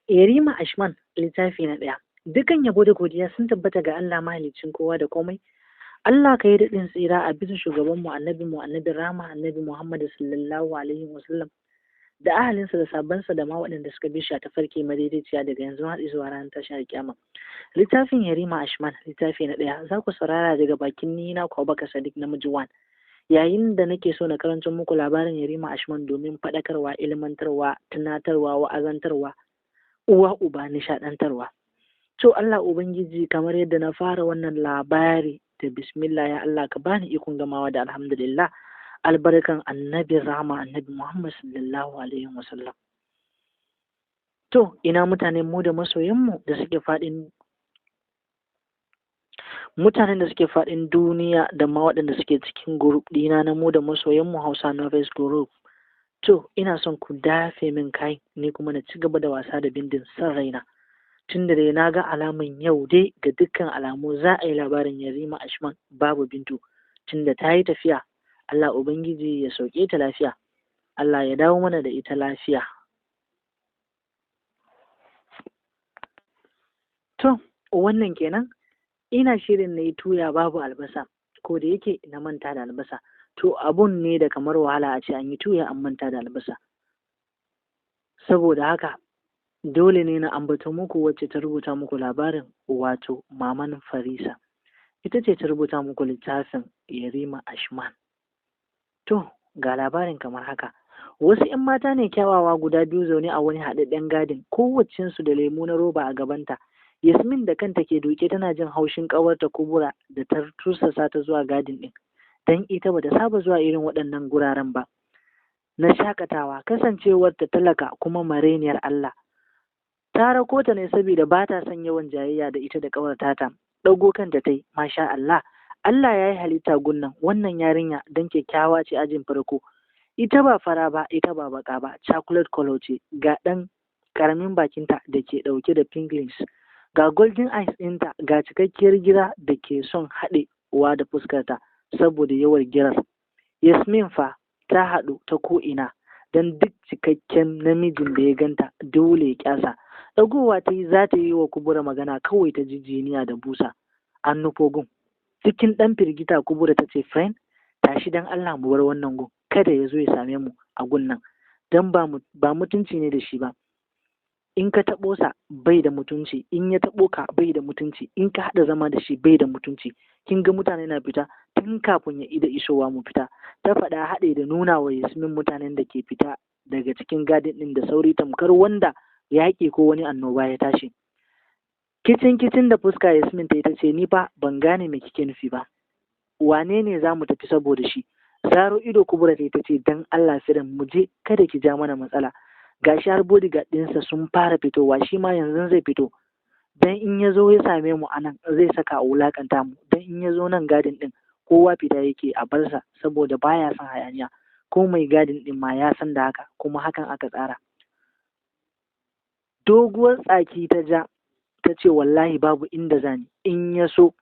Yarima Ashman, littafi na ɗaya. Dukan yabo da godiya sun tabbata ga Allah, mahaliccin kowa da komai. Allah, ka yi daɗin tsira a bisa shugabanmu, annabi mu, annabi rahama, Annabi Muhammad sallallahu alaihi wasallam, da ahalinsa da sabansa, da ma waɗanda suka bi shi a tafarki madaidaiciya daga yanzu har zuwa ranar tashin alƙiyama. Littafin Yarima Ashman, littafi na ɗaya, za ku saurara daga bakin ni na Abubakar Sadiq namiji one. Yayin da nake so na karanto muku labarin Yarima Ashman domin faɗakarwa, ilmantarwa, tunatarwa, wa'azantarwa, uwa uba nishaɗantarwa. To Allah Ubangiji, kamar yadda na fara wannan labari da bismillah, ya Allah ka bani ikon gamawa da alhamdulillah, albarkan Annabi rahama, Annabi Muhammad sallallahu alaihi wasallam. To ina mutanen mu da masoyanmu da suke faɗin mutanen da suke faɗin duniya, da ma waɗanda suke cikin group ɗina na mu da masoyanmu Hausa Novels Group. To ina son ku dafe min kai, ni kuma na ci gaba da wasa da bindin san raina. Tun da dai na ga alamun yau dai, ga dukkan alamu za a yi labarin Yarima Ashman babu Bintu, tunda ta yi tafiya. Allah Ubangiji ya sauke ta lafiya, Allah ya dawo mana da ita lafiya. To wannan kenan. Ina shirin na yi tuya babu albasa, ko da yake na manta da albasa. To abun ne da kamar wahala a ce an yi tuya an manta da albasa. Saboda haka dole ne na ambato muku wacce ta rubuta muku labarin, wato Maman Farisa. Ita ce ta rubuta muku littafin Yarima Ashman. To ga labarin kamar haka. Wasu 'yan mata ne kyawawa guda biyu zaune a wani haɗaɗɗen gadin, kowaccensu da lemu na roba a gabanta. Yasmin da kanta ke duke tana jin haushin ƙawarta Kubura da ta tursasa ta zuwa gadin ɗin, don ita bata saba zuwa irin waɗannan guraren ba na shakatawa, kasancewar ta talaka kuma mareniyar Allah. Ta rako ta ne saboda ba ta son yawan jayayya da ita da ƙawar tata. Ɗago kanta ta yi, masha Allah, Allah ya yi halitta gunnan wannan yarinya, don kyakkyawa ce ajin farko. Ita ba fara ba, ita ba baƙa ba, chocolate color ce, ga ɗan ƙaramin bakinta da ke ɗauke da pink lips, ga golden eyes ɗinta, ga cikakkiyar gira da ke son haɗewa da fuskarta saboda yawan girar. Yasmin fa ta haɗu ta ko'ina, don duk cikakken namijin da ya ganta dole ya ƙyasa. Ɗagowa ta yi za ta yi wa Kubura magana, kawai ta ji jiniya da busa an nufo gun. Cikin ɗan firgita Kubura ta ce, "Friend, tashi don Allah mu bar wannan gun, kada ya zo ya same mu a gun nan, don ba mutunci ne da shi ba. In ka taɓo sa bai da mutunci, in ya taɓo ka bai da mutunci, in ka haɗa zama da shi bai da mutunci. Kin ga mutane na fita tun kafin ya ida isowa, mu fita." Ta faɗa haɗe da nuna wa Yasmin mutanen da ke fita daga cikin gadin ɗin da sauri, tamkar wanda yaƙi ko wani annoba ya tashi. Kicin kicin da fuska Yasmin ta yi ta ce, "Ni fa ban gane me kike nufi ba. Wane ne za mu tafi saboda shi?" Zaro ido Kubura ta yi ta ce, "Dan Allah friend, mu je, kada ki ja mana matsala. Gashi har bodyguard ɗinsa sun fara fitowa, shi ma yanzu zai fito. Dan in ya zo ya same mu anan zai saka a wulakanta mu, dan in ya zo nan gadin ɗin kowa fita yake a barsa saboda baya son hayaniya. Ko mai gadin ɗin ma ya san da haka, kuma hakan aka tsara." Doguwar tsaki ta ja ta ce, "Wallahi babu inda zani. In ya so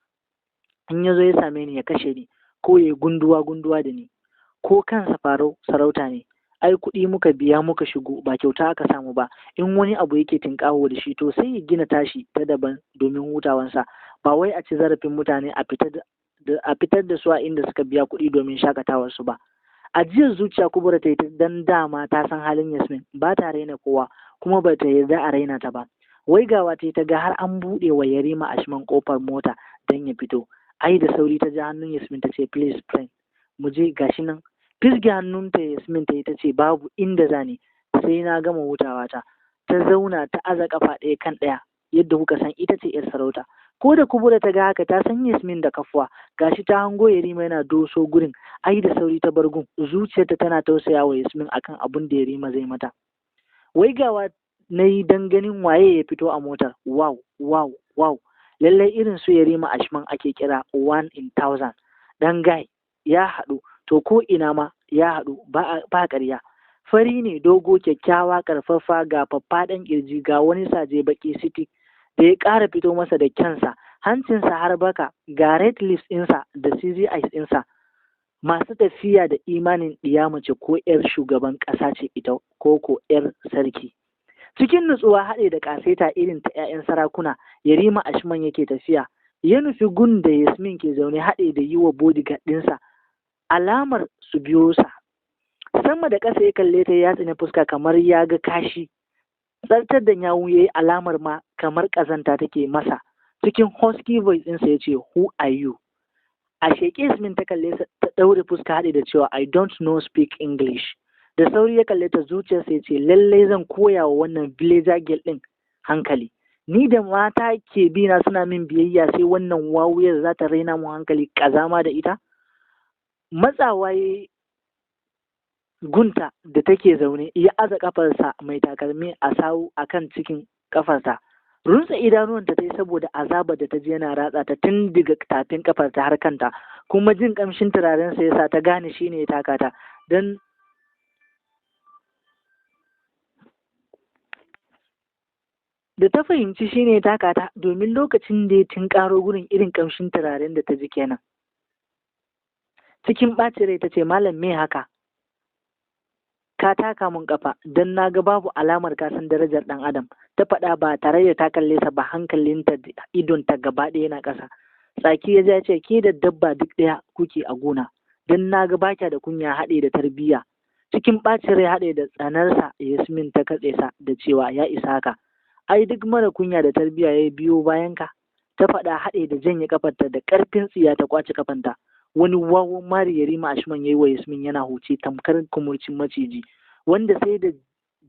in ya zo ya same ni ya kashe ni, ko ya gunduwa gunduwa da ni. Ko kansa farau sarauta ne. Ai kuɗi muka biya muka shigo, ba kyauta aka samu ba. In wani abu yake tinƙaho da shi, to sai ya gina tashi ta daban domin hutawansa, ba wai a ci zarafin mutane a fitar da su a inda suka biya kuɗi domin shakatawarsu ba." Ajiyar zuciya Kubura ta yi, dan dama ta san halin Yasmin, ba ta raina kowa kuma ba ta yarda a raina ta ba. Waigawa ta yi ta ga har an buɗe wa Yarima Ashman ƙofar mota don ya fito. Ai da sauri ta ja hannun Yasmin ta ce, "Please friend, mu je, gashi nan." Fisge hannunta Yasmin ta yi ta ce, "Babu inda zani sai na gama hutawa ta." Ta zauna ta aza kafa ɗaya kan ɗaya yadda kuka san ita ce 'yar sarauta. Ko da Kubura ta ga haka, ta san Yasmin da kafuwa. Gashi ta hango Yarima yana doso gurin. Ai da sauri ta bar gun, zuciyarta tana tausaya wa Yasmin akan abun da Yarima zai mata. Waigawa na yi dan ganin waye ya fito a motar. Wow, wow, wow! Lallai irin su Yarima Ashman ake kira one in thousand. Dan guy ya haɗu, to ko ina ma ya haɗu, ba ƙarya. Fari ne, dogo, kyakkyawa, ƙarfafa, ga faffaɗan ƙirji, ga wani saje baƙi city da ya ƙara fito masa da kyansa, hancinsa har baka, ga red lips ɗinsa da CZ eyes ɗinsa masu tafiya da imanin ɗiya mace, ko 'yar shugaban ƙasa ce ita ko 'yar sarki. Cikin nutsuwa haɗe da ƙasaita irin ta 'ya'yan sarakuna, Yarima Ashman yake tafiya. Ya nufi gun da Yasmin ke zaune haɗe da yi wa bodyguard ɗinsa alamar su biyo sa. Sama da ƙasa ya kalle ta, ya tsine fuska kamar ya ga kashi. Tsartar da yawu ya yi alamar ma kamar ƙazanta take masa. Cikin husky voice ɗinsa ya ce, "Who are you?" A sheƙe Yasmin ta kalle sa, ta ɗaure fuska haɗe da cewa, "I don't know speak English." Da sauri ya kalle ta, zuciyarsa ya ce, "Lallai zan koya wa wannan villager girl ɗin hankali. Ni da mata ke bi na suna min biyayya, sai wannan wawuyar za ta raina mu hankali, ƙazama da ita." Matsawa ya gunta da take zaune, ya aza kafarsa mai takalmi a sawu a kan cikin kafarta. Runtse idanuwanta ta yi saboda azabar da ta ji yana ratsa ta tun daga tafin kafarta har kanta, kuma jin kamshin turarensa yasa ta gane shi ne ya taka ta. Don da ta fahimci shi ne ya taka ta, domin lokacin da ya tinkaro gurin irin kamshin turaren da ta ji kenan. Cikin ɓacin rai ta ce, "Malam, me haka? Ka taka mun kafa don na ga babu alamar ka san darajar ɗan adam." Ta faɗa ba tare da ta kalle sa ba, hankalinta idonta gaba ɗaya yana ƙasa. Tsaki ya ja, ce, "Ke da dabba duk ɗaya kuke a gona, don na ga baka da kunya haɗe da tarbiyya." Cikin ɓacin rai haɗe da tsanarsa, Yasmin ta katse sa da cewa, "Ya isa haka, ai duk mara kunya da tarbiyya ya biyo bayan ka." Ta faɗa haɗe da janye kafarta da ƙarfin tsiya ta kwace kafanta. Wani wawan mari Yarima Ashman yayi wa Yasmin yana huce tamkar kumurcin maciji, wanda sai da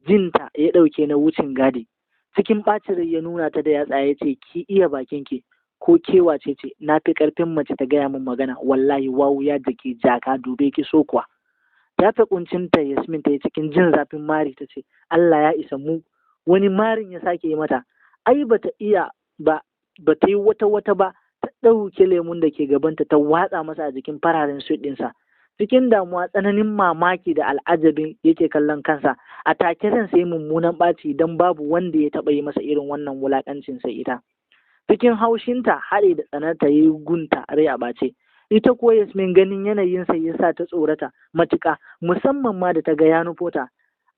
jinta ya ɗauke na wucin gadi. Cikin ɓacin rai ya nuna ta da yatsa ya ce, "Ki iya bakin ki, ko ke wace ce? Na fi ƙarfin mace ta gaya min magana wallahi, wawu ya jake jaka, dube ki so kuwa." Ta kuncinta Yasmin ta yi cikin jin zafin mari ta ce, "Allah ya isa mu." Wani marin ya sake yi mata. Ai bata iya ba, bata yi wata wata ba, ta ɗauke lemun da ke gabanta ta watsa masa a jikin fararen suit ɗinsa. Cikin damuwa, tsananin mamaki da al'ajabin yake kallon kansa. A take ran sai mummunan ɓaci, don babu wanda ya taɓa yi masa irin wannan wulaƙancin sai ita. Cikin haushinta haɗe da tsanarta ya yi gunta rai a ɓace. Ita kuwa Yasmin ganin yanayinsa ya sa ta tsorata matuƙa, musamman ma da ta ga ya nufo ta.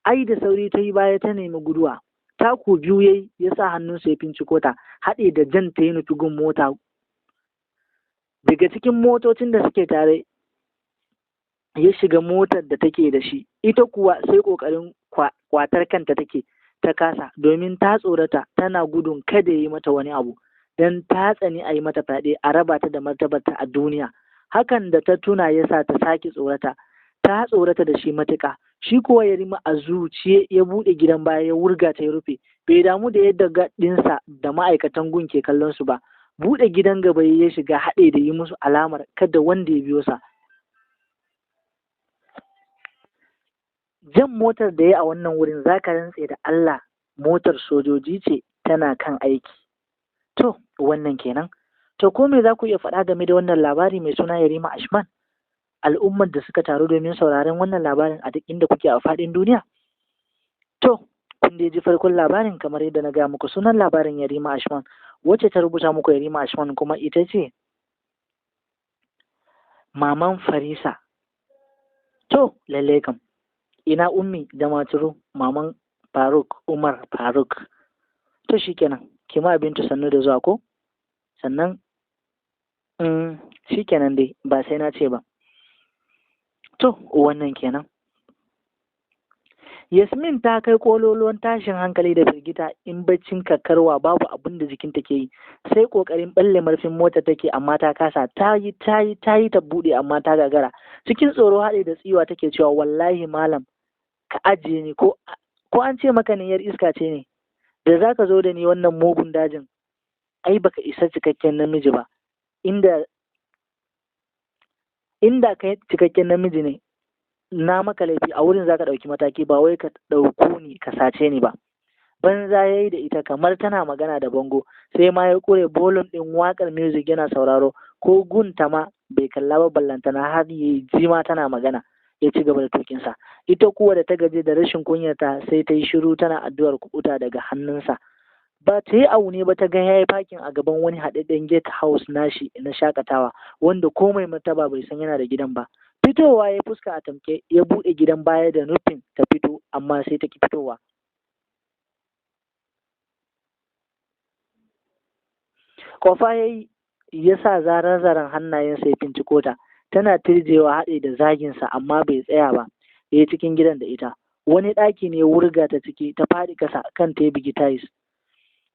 Ai da sauri ta yi baya ta nemi guduwa. Taku biyu yayi ya sa hannunsa ya finciko ta haɗe da jan ta yi nufi gun mota daga cikin motocin da suke tare, ya shiga motar da take da shi. Ita kuwa sai ƙoƙarin kwatar kanta take, ta kasa, domin ta tsorata, tana gudun kada ya yi mata wani abu, don ta tsani a yi mata fyaɗe a raba ta da martabarta a duniya. Hakan da ta tuna ya sa ta sake tsorata, ta tsorata da shi matuƙa. Shi kuwa Yarima a zuciye ya buɗe gidan baya ya wurga ta ya rufe, bai damu da yadda gaɗinsa da ma'aikatan gun ke kallon su ba. Buɗe gidan gaba ya shiga haɗe da yi musu alamar kada wanda ya biyo sa. Jan motar da ya a wannan wurin zaka rantse da Allah motar sojoji ce tana kan aiki. To wannan kenan. To ko me za ku iya faɗa game da wannan labari mai suna Yarima Ashman? Al'ummar da suka taru domin sauraron wannan labarin a duk inda kuke a faɗin duniya. To kun dai ji farkon labarin kamar yadda na gaya muku, sunan labarin Yarima Ashman, wacce ta rubuta muku Yarima Ashman kuma ita ce Maman Farisa. To lalle kam, ina Ummi da Maturu, Maman Faruk Umar Faruk. To shikenan, kima Bintu sannu da zuwa ko? Sannan shikenan dai, ba sai na ce ba. To wannan kenan. Yasmin ta kai kololuwan tashin hankali da firgita, in baccin kakkarwa babu abin da jikinta ke yi, sai kokarin balle marfin mota take, amma ta kasa. Ta yi ta yi ta yi ta bude, amma ta gagara. Cikin tsoro haɗe da tsiwa take cewa, "Wallahi malam, ka ajiye ni, ko an ce maka ne yar iska ce ne da zaka zo da ni wannan mugun dajin? Ai baka isa cikakken namiji ba. Inda kai cikakken namiji ne, na maka laifi a wurin zaka ɗauki mataki, ba wai ka ɗauko ni ka sace ni ba." Banza ya yi da ita kamar tana magana da bango, sai ma ya ƙure bolum ɗin waƙar music yana sauraro, ko gunta ma bai kalla ba, ballantana har ya ji ma tana magana. Ya ci gaba da tukinsa. Ita kuwa da ta gaji da rashin kunyarta sai ta yi shiru tana addu'ar kuɓuta daga hannunsa. Ba ta yi aune ba ta ga ya yi fakin a gaban wani haɗaɗɗen gate house nashi na shakatawa, wanda ko mai martaba bai san yana da gidan ba. Fitowa ya fuska a tamke, ya buɗe gidan baya da nufin ta fito, amma sai ta ki fitowa. Kofa yayi, ya sa zarar-zaren hannayensa ya finciko ta. Tana tirjewa haɗe da zaginsa, amma bai tsaya ba, ya yi cikin gidan da ita. Wani ɗaki ne wurga ta ciki, ta faɗi ƙasa kan ta bugi tiles,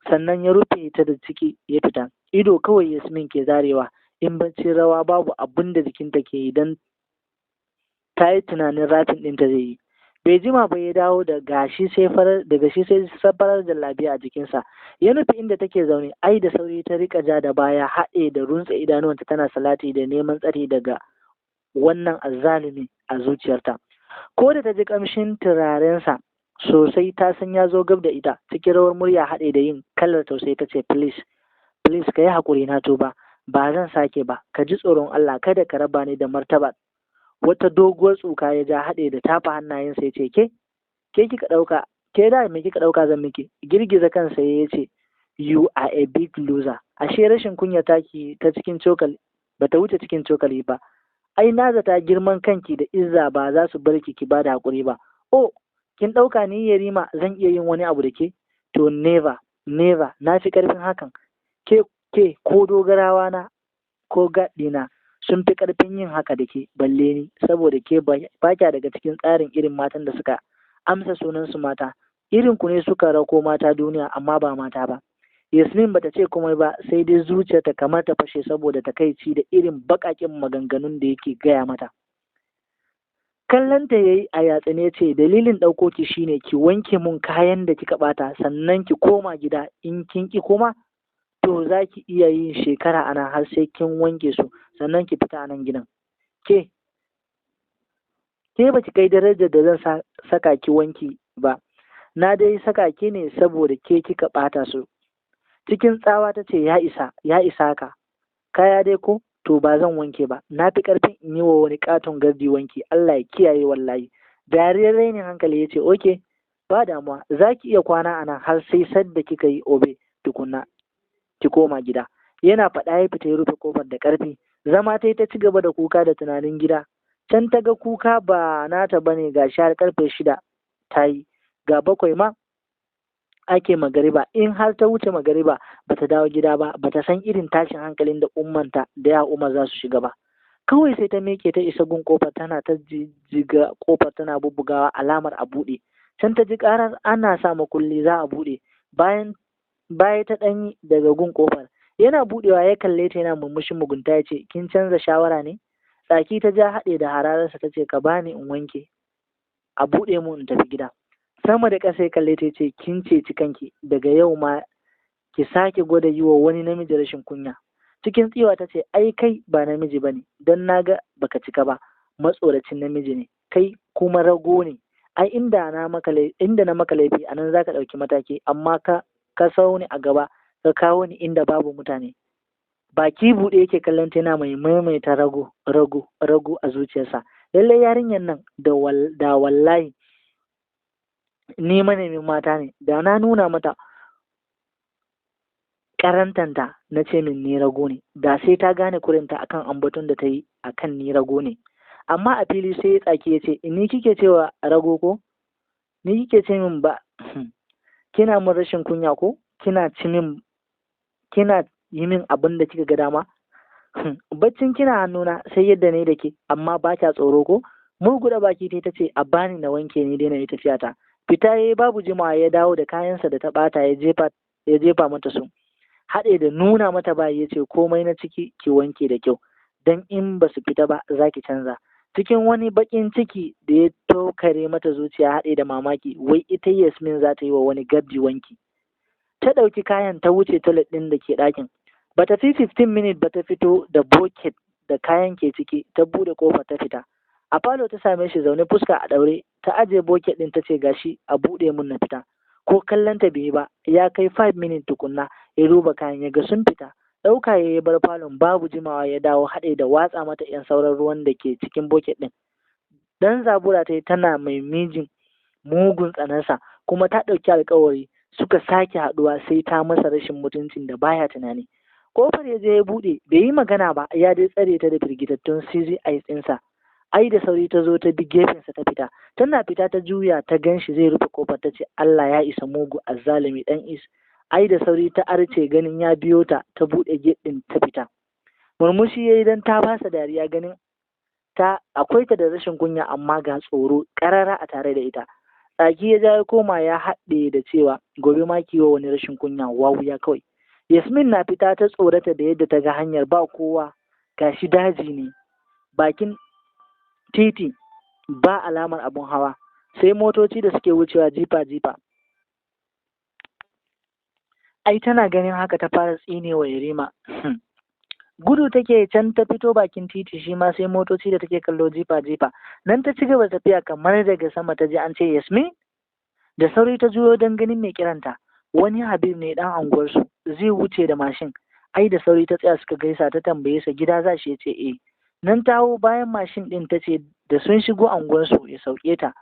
sannan ya rufe ta da ciki ya fita. Ido kawai Yasmin ke zarewa, in baccin rawa babu abin da jikinta ke yi, don ta yi tunanin raping ɗinta zai yi. Bai jima ba ya dawo da gashi sai farar daga shi sai farar jallabiya a jikinsa. Ya nufi inda take zaune. Ai da sauri ta rika ja da baya, haɗe da runtse idanuwanta, tana salati da neman tsari daga wannan azzalumi a zuciyarta. Ko da ta ji kamshin turarensa sosai, ta san ya zo gab da ita. Cikin rawar murya haɗe da yin kalar tausayi ta ce, "Please, please, ka yi haƙuri, na tuba, ba zan sake ba. Ka ji tsoron Allah, kada ka raba ni da martaba." Wata doguwar tsuka ya ja haɗe da tafa hannayensa ya ce, Ke kika ɗauka, ke da me kika ɗauka zan miki?" Girgiza kansa ya ce, "You are a big loser. Ashe rashin kunya taki ta cikin cokali bata wuce cikin cokali ba. Ai na zata girman kanki da izza ba za su bar ki ki bada hakuri ba. Oh, kin ɗauka ni Yarima zan iya yin wani abu da ke? To never, never, na fi ƙarfin hakan. Ke ko dogarawa na ko gaɗina sun fi ƙarfin yin haka da ke, balle ni, saboda ke ba kya daga cikin tsarin irin matan da suka amsa sunansu mata. Irin ku ne suka rako mata duniya, amma ba mata ba." Yasmin bata ce komai ba, sai dai zuciyarta kamar ta fashe saboda takaici da irin baƙaƙen maganganun da yake gaya mata. Kallonta yayi a yatsune ce, "Dalilin ɗauko ki shine ki wanke mun kayan da kika ɓata, sannan ki koma gida. In kin ki koma, to za ki iya yin shekara ana har sai kin wanke su, sannan ki fita a nan gidan. Ke ba ki kai darajar da zan saka ki wanki ba. Na dai saka ki ne saboda ke kika ɓata su." Cikin tsawa ta ce, "Ya isa, ya isa ka. Kaya dai ko? To ba zan wanke ba. Na fi ƙarfin in yi wa wani katon gardi wanki, Allah ya kiyaye wallahi." Dariyar rainin hankali ya ce, "Okay, ba damuwa, za ki iya kwana a nan har sai sadda kika yi obey tukunna ki koma gida." Yana faɗa ya fita ya rufe kofar da ƙarfi. Zama ta yi ta ci gaba da kuka da tunanin gida. Can ta ga kuka ba nata bane, ga har karfe 6 ta yi, ga 7 ma ake magariba. In har ta wuce magariba bata dawo gida ba, bata san irin tashin hankalin da ummanta da ya Umar za su shiga ba. Kawai sai ta miƙe ta isa gun kofar, tana ta jijjiga kofar, tana bubbugawa alamar a buɗe. Can ta ji karar ana sa makulli za a buɗe. Bayan baya ta ɗanyi daga gun kofar. Yana buɗewa ya kalle ta yana murmushin mugunta ya ce, "Kin canza shawara ne?" Tsaki ta ja haɗe da hararsa ta ce, "Ka bani in wanke, a buɗe mu in tafi gida." Sama da ƙasa ya kalle ta ce, "Kin ceci kanki. Daga yau ma ki sake gwada yi wa wani namiji rashin kunya." Cikin tsiwa ta ce, "Ai kai ba namiji ba ne, don na ga baka cika ba. Matsoracin namiji ne kai, kuma rago ne. Ai inda na maka laifi, anan zaka ɗauki mataki, amma ka sau ni a gaba, ka kawo ni inda babu mutane." Baki buɗe yake kallon ta, yana mai maimaita "rago, rago, rago" a zuciyarsa. Lallai yarinyar nan da wallahi ni manemin mata ne, da na nuna mata karantanta. Na ce min ni rago ne, da sai ta gane kurinta akan ambaton da ta yi akan ni rago ne. Amma a fili sai ya tsaki ya ce, "Ni kike cewa rago ko? Ni kike ce min ba? Kina min rashin kunya ko? Kina ci min, kina yi min abin da kika ga dama. Baccin kina hannuna, sai yadda ne da ke, amma ba kya tsoro ko?" Murguda baki ta ce, "A bani na wanke, ni dai na yi tafiya ta." Fita yayi, babu jimawa ya dawo da kayansa da ta bata, ya jefa mata su haɗe da nuna mata bayi ya ce, "Komai na ciki ki wanke da kyau, dan in ba su fita ba za ki canza." Cikin wani baƙin ciki da ya tokare mata zuciya haɗe da mamaki, wai ita Yasmin za ta yi wa wani gardi wanki. Ta ɗauki kayan ta wuce toilet ɗin da ke ɗakin. Bata fi 15 minutes ba ta fito da bucket da kayan ke ciki, ta buɗe ƙofa ta fita. A falo ta same shi zaune fuska a ɗaure. Ta ajiye bucket ɗin ta ce, "Gashi, a buɗe mun na fita." Ko kallon ta bai ba. Ya kai 5 minutes tukunna ya duba kayan, ya ga sun fita. Ɗauka ya bar falon. Babu jimawa ya dawo haɗe da watsa mata yan sauran ruwan da ke cikin bucket ɗin. Dan zabura ta yi tana mai mijin mugun tsanarsa, kuma ta ɗauki alkawari suka sake haɗuwa sai ta masa rashin mutuncin da baya tunani. Kofar ya je ya buɗe, bai yi magana ba, ya dai tsare ta da firgitattun CZ eyes ɗinsa. Ai da sauri ta zo ta bi gefensa ta fita. Tana fita ta juya ta gan shi zai rufe kofar, ta ce, "Allah ya isa, mugu azzalumi dan is." Ai da sauri ta arce ganin ya biyo ta, ta buɗe gate ɗin ta fita. Murmushi ya yi don ta basa dariya ganin ta akwai ta da rashin kunya, amma ga tsoro ƙarara a tare da ita. Tsaki ya ja ya koma ya haɗe da cewa gobe ma kiwo wani rashin kunya wawuya kawai. Yasmin na fita ta tsorata da yadda ta ga hanyar ba kowa, gashi daji ne, bakin titi ba alamar abun hawa, sai motoci da suke wucewa jifa-jifa. Ai tana ganin haka ta fara tsinewa Yarima. Gudu take can ta fito bakin titi, shi ma sai motoci da take kallo jifa-jifa. Nan ta ci gaba tafiya kamar daga sama ta ji an ce Yasmin. Da sauri ta juyo don ganin mai kiranta. Wani Habib ne dan anguwarsu zai wuce da mashin. Ai da sauri ta tsaya suka gaisa, ta tambaye sa gida za shi, ya ce eh. Nan ta hau bayan mashin din, ta ce da sun shigo anguwarsu ya sauke ta,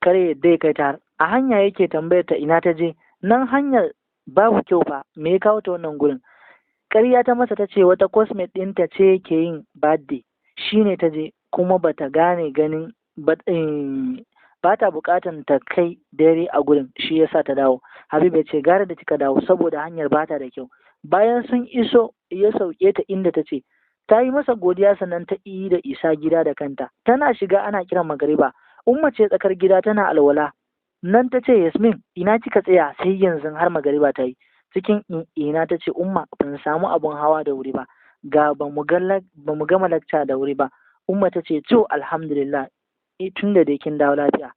kare yadda ya kai ta. A hanya yake tambayar ta ina ta je, nan hanyar babu kyau fa, me ya kawo ta wannan gurin? Ƙarya ta masa ta ce wata coursemate ɗinta ce ke yin birthday, shine ta je, kuma bata gane ganin ba ta buƙatan ta kai dare a gurin, shi yasa ta dawo. Habib ya ce gara da kika dawo saboda hanyar ba ta da kyau. Bayan sun iso ya sauke ta inda ta ce. Ta yi masa godiya sannan ta yi da isa gida da kanta. Tana shiga ana kiran magariba. Umma ce tsakar gida tana alwala. Nan ta ce Yasmin ina kika tsaya sai yanzu har magariba ta yi? Cikin ina ta ce Umma ban samu abun hawa da wuri ba, ga ba mu gama lakca da wuri ba. Umma ta ce to alhamdulillah tun da dai kin dawo lafiya,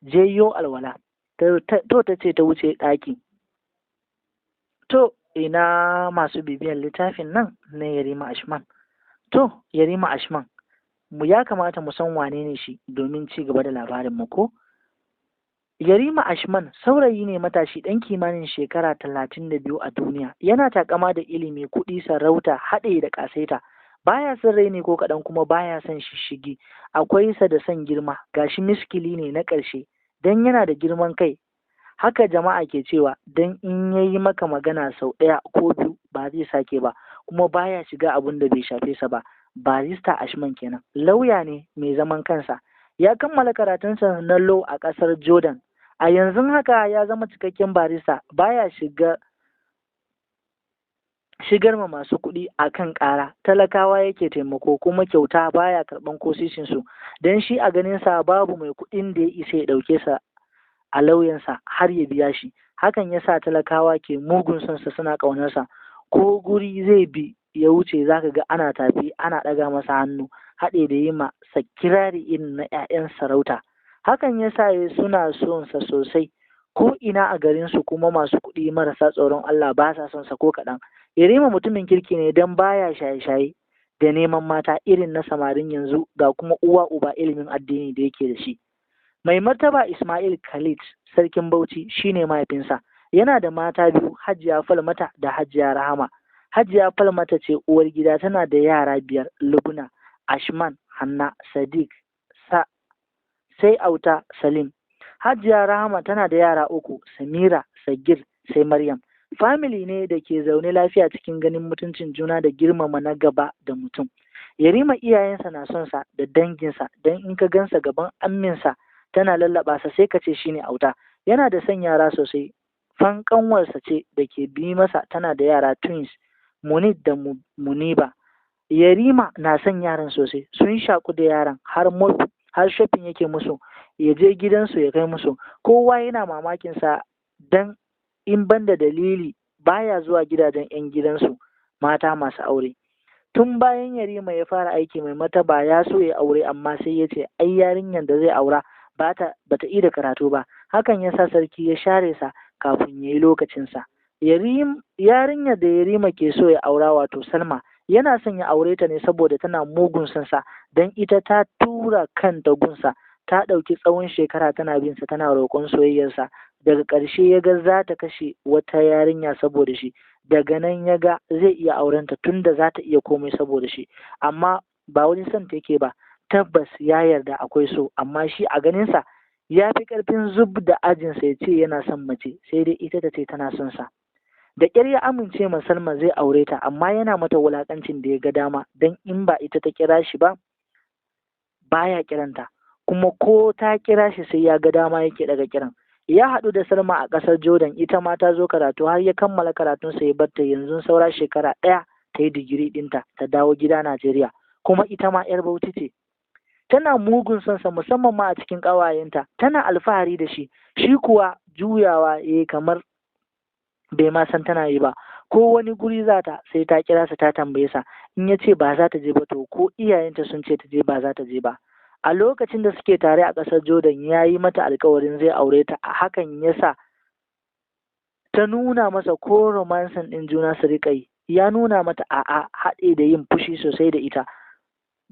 je yo alwala. To ta ce ta wuce ɗaki. To ina masu bibiyan littafin nan na Yarima Ashman. To Yarima Ashman mu ya kamata mu san wane ne shi domin ci gaba da labarin mu ko. Yarima Ashman saurayi ne matashi ɗan kimanin shekara 32 a duniya. Yana takama da ilimi, kuɗi, sarauta, haɗe da ƙasaita. Baya son raini ko kaɗan kuma baya son shishigi. Akwai sa da son girma, gashi miskili ne na ƙarshe, dan yana da girman kai. Haka jama'a ke cewa, dan in yayi maka magana sau ɗaya ko biyu ba zai sake ba, kuma baya shiga abun da bai shafe sa ba. Barista Ashman kenan, lauya ne mai zaman kansa. Ya kammala karatunsa na law a ƙasar Jordan. A yanzu haka ya zama cikakken barista, baya shigar ma masu kuɗi a kan ƙara, talakawa yake taimako kuma kyauta, baya karɓan ko sisinsu, don shi a ganinsa babu mai kuɗin da ya isa ya ɗauke sa a lauyansa har ya biya shi. Hakan ya sa talakawa ke mugun sonsa, suna ƙaunarsa. Ko guri zai bi ya wuce zaka ga ana tafi ana ɗaga masa hannu, haɗe da yi ma kirari irin na 'ya'yan sarauta. Hakan ya sa suna son sa sosai ko ina a garinsu, kuma masu kuɗi marasa tsoron Allah ba sa son sa ko kaɗan. Yarima mutumin kirki ne don baya shaye-shaye da neman mata irin na samarin yanzu, ga kuma uwa uba ilimin addini da yake da shi. Mai martaba Ismail Khalid sarkin Bauchi shine mahaifinsa. Yana da mata biyu, Hajiya Falmata da Hajiya Rahama. Hajiya Falmata ce uwar gida, tana da yara 5, Lubna, Ashman, Hanna, Sadiq, sai Auta Salim. Hajiya Rahama tana da yara 3, Samira, Sagir, sai Maryam. Family ne da ke zaune lafiya cikin ganin mutuncin juna da girmama na gaba da mutum. Yarima iyayensa na son sa da danginsa, don in ka gansa gaban amminsa tana lallaba sa sai ka ce shine auta. Yana da son yara sosai. Fan kanwarsa ce da ke bi masa, tana da yara twins, Munid da Muniba. Yarima na son yaran sosai, sun shaku da yaran har shopping yake musu, ya je gidansu ya kai musu. Kowa yana mamakin sa dan in banda dalili baya zuwa gidajen 'yan gidansu mata masu aure. Tun bayan Yarima ya fara aiki mai martaba ya so ya aure, amma sai ya ce ai yarinyar da zai aura bata ida karatu ba. Hakan ya sa sarki ya share sa kafin ya yi lokacinsa. Yarinyar da Yarima ke so ya aura wato Salma, yana son ya aure ta ne saboda tana mugun son sa, don ita ta tura kanta gunsa, ta ɗauki tsawon shekara tana bin sa tana roƙon soyayyarsa. Daga ƙarshe ya ga za ta kashe wata yarinya saboda shi. Daga nan ya ga zai iya aurenta tunda za ta iya komai saboda shi, amma ba wani son ta yake ba. Tabbas ya yarda akwai so, amma shi a ganinsa ya fi ƙarfin zub da ajinsa ya ce yana son mace, sai dai ita ta ce tana son sa. Da ƙyar ya amince ma Salma zai aure ta, amma yana mata wulaƙancin da ya ga dama, don in ba ita ta kira shi ba baya kiranta, kuma ko ta kira shi sai ya ga dama yake daga kiran. Ya haɗu da Salma a ƙasar Jordan, ita ma ta zo karatu har ya kammala karatunsa ya barta. Yanzu saura shekara ɗaya ta yi digiri ɗinta ta dawo gida Najeriya, kuma ita ma 'yar Bauchi ce. Tana mugun son sa, musamman ma a cikin ƙawayenta, tana alfahari da shi. Shi kuwa juyawa ya kamar bai ma san tana yi ba. Ko wani guri za ta, sai ta kira sa ta tambaye sa. In ya ce ba za ta je ba, to ko iyayenta sun ce ta je, ba za ta je ba. A lokacin da suke tare a ƙasar Jordan, ya yi mata alkawarin zai aure ta. A hakan ya sa ta nuna masa ko romancing ɗin juna su riƙa yi. Ya nuna mata a'a, haɗe da yin fushi sosai da ita,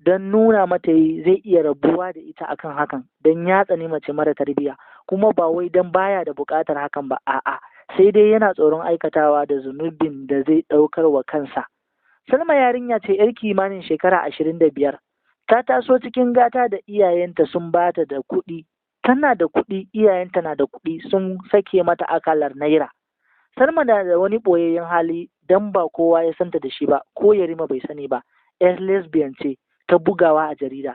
don nuna mata yi zai iya rabuwa da ita akan hakan, don ya tsani mace mara tarbiyya. Kuma ba wai don baya da buƙatar hakan ba, a'a, sai dai yana tsoron aikatawa da zunubin da zai ɗaukar wa kansa. Salma yarinya ce 'yar kimanin shekara 25. Ta taso cikin gata da iyayenta sun bata da kuɗi, tana da kuɗi, iyayenta na da kuɗi, sun sake mata akalar naira. Salma na da wani ɓoyayyen hali dan ba kowa ya santa da shi ba, ko Yarima bai sani ba. 'Yar lesbian ce ta bugawa a jarida.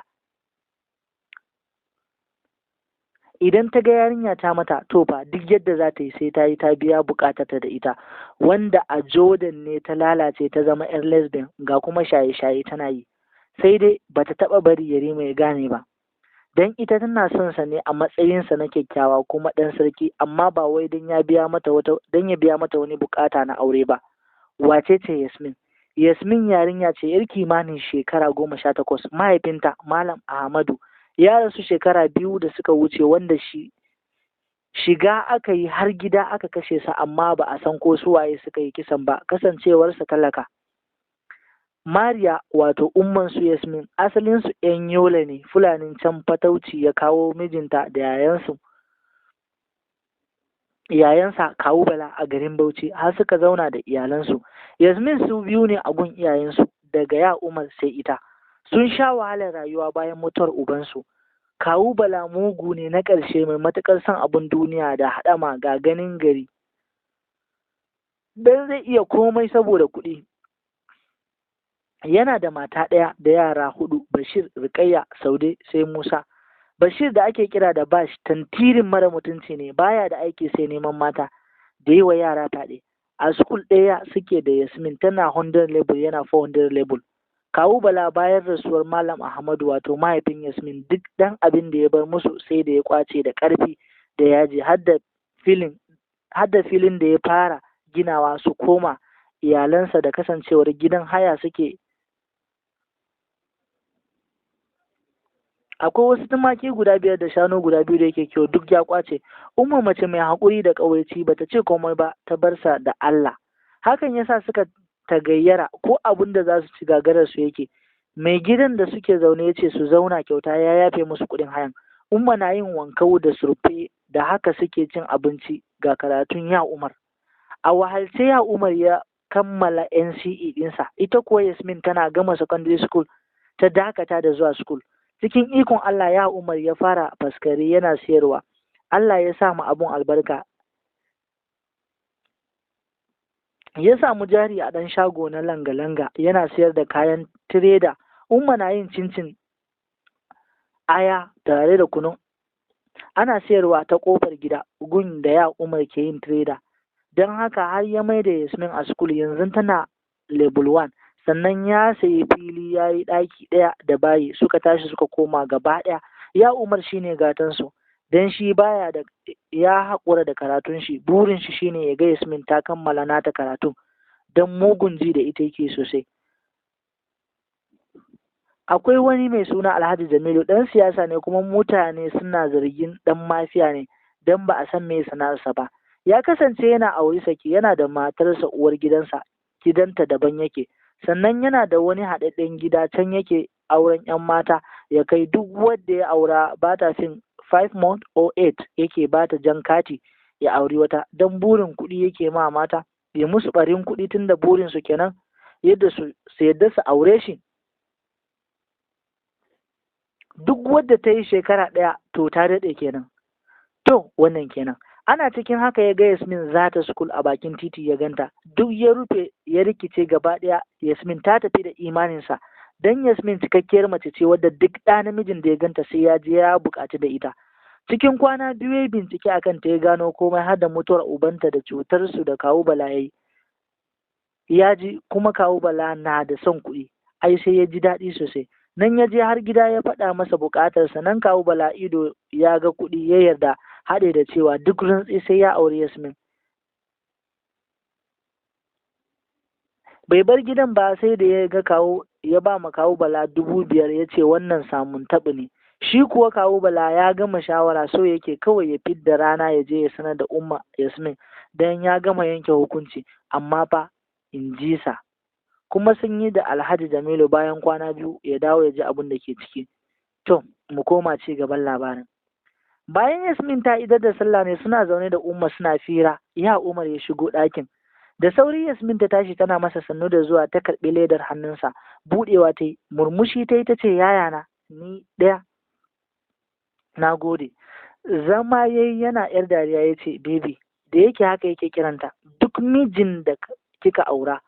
Idan ta ga yarinya ta mata, to fa duk yadda za ta yi sai ta yi ta biya bukatarta da ita. Wanda a Jordan ne ta lalace ta zama 'yar lesbian, ga kuma shaye-shaye tana yi. Sai dai bata taɓa bari Yarima ya gane ba, don ita tana son sa ne a matsayinsa na kyakkyawa kuma ɗan sarki, amma ba wai don ya biya mata wata don ya biya mata wani bukata na aure ba. Wace ce Yasmin? Yasmin yarinya ce yar kimanin shekara 18. Mahaifinta Malam Ahmadu ya rasu shekara 2 da suka wuce, wanda shi shiga aka yi har gida aka kashe sa, amma ba a san ko su waye suka yi kisan ba, kasancewarsa talaka. Mariya, wato umman su Yasmin, asalin su ‘yan Yola ne, Fulanin can. Fatauci ya kawo mijinta da yayansa Kawu Bala a garin Bauchi har suka zauna da iyalansu. Yasmin su biyu ne a gun iyayensu, daga ya Umar sai ita. Sun sha wahalar rayuwa bayan mutuwar ubansu. Kawu Bala mugu ne na ƙarshe, mai matuƙar son abin duniya da haɗama, ga ganin gari, dan zai iya komai saboda kuɗi. Yana da mata ɗaya da yara hudu: Bashir, Rukayya, Saude, sai Musa. Bashir da ake kira da Bash tantirin mara mutunci ne, baya da aiki sai neman mata da yi wa yara fyaɗe. A school ɗaya suke da Yasmin, tana 100 level, yana 400 level. Kawu Bala bayan rasuwar Malam Ahmadu, wato mahaifin Yasmin, duk dan abin da ya bar musu sai da ya kwace da ƙarfi da yaji, har da filin da ya fara ginawa su koma iyalansa, da kasancewar gidan haya suke. Akwai wasu tumaki guda 5 da shanu guda 2 da yake kiwo, duk ya kwace. Umma mace mai haƙuri da ƙawaici bata ce komai ba, ta bar sa da Allah. Hakan yasa suka tagayyara, ko abin da za su ci gagarar su yake. Mai gidan da suke zaune yace su zauna kyauta, ya yafe musu kuɗin hayan. Umma na yin wankau da surfe, da haka suke cin abinci, ga karatun ya Umar. A wahalce ya Umar ya kammala NCE ɗinsa. Ita kuwa Yasmin tana gama secondary school ta dakata da zuwa school. Cikin ikon Allah ya Umar ya fara faskare yana siyarwa. Allah ya sa mu abun albarka. Ya samu jari a ɗan shago na langa-langa, yana siyar da kayan tireda. Umma na yin cincin aya tare da kunun, ana siyarwa ta ƙofar gida gun da ya Umar ke yin tireda. Don haka har ya mai da Yasmin a school, yanzu tana level 1. Sannan ya sayi fili ya yi ɗaki ɗaya da bayi, suka tashi suka koma gaba ɗaya. Ya Umar shine gatansu, don shi baya da ya haƙura da karatun shi, burin shi shine ya ga Yasmin ta kammala nata karatun, don mugun ji da ita yake sosai. Akwai wani mai suna Alhaji Jamilu, ɗan siyasa ne, kuma mutane suna zargin ɗan mafiya ne, don ba a san me sana'arsa ba. Ya kasance yana auri saki, yana da matarsa uwar gidansa, gidanta daban yake. Sannan yana da wani haɗaɗɗen gida, can yake auren 'yan mata, ya kai duk wadda ya aura ba ta fin 5 month or 8 yake ba ta jan kati ya auri wata, don burin kuɗi yake ma mata, ya musu ɓarin kuɗi, tunda burin su kenan yadda su yadda su aure shi. Duk wadda ta yi shekara ɗaya to ta daɗe kenan. To wannan kenan. Ana cikin haka ya ga Yasmin za ta school a bakin titi, ya ganta duk ya rufe ya rikice gaba ɗaya. Yasmin ta tafi da imaninsa, don Yasmin cikakkiyar mace ce wadda duk ɗa namijin da ya ganta sai ya je ya buƙaci da ita. Cikin kwana 2 ya bincike akan ta, ya gano komai har da mutuwar ubanta da cutar su da kawu Bala yayi. Ya ji kuma kawu Bala na da son kuɗi, ai sai ya ji daɗi sosai. Nan ya je har gida ya faɗa masa buƙatarsa, nan kawu Bala ido ya ga kuɗi ya yarda, haɗe da cewa duk rantsi sai ya auri Yasmin. Bai bar gidan ba sai da ya ga kawu ya ba ma kawu Bala 5,000 ya ce wannan samun taɓi ne. Shi kuwa kawu Bala ya gama shawara, so yake kawai ya fidda rana ya je ya sanar da Umma Yasmin dan ya gama yanke hukunci, amma fa in ji sa. Kuma sun yi da Alhaji Jamilu bayan kwana 2 ya dawo ya ji abin da ke ciki. To, mu koma ci gaban labarin. Bayan Yasmin ta idar da sallah ne suna zaune da Umma suna fira, ya Umar ya shigo ɗakin. Da sauri Yasmin ta tashi tana masa sannu da zuwa, ta karɓi ledar hannunsa, buɗewa ta yi, murmushi ta yi ta ce yayana, ni ɗaya. Na gode. Zama yayi yana ‘yar dariya ya ce, baby, da yake haka yake kiranta, duk mijin da kika aura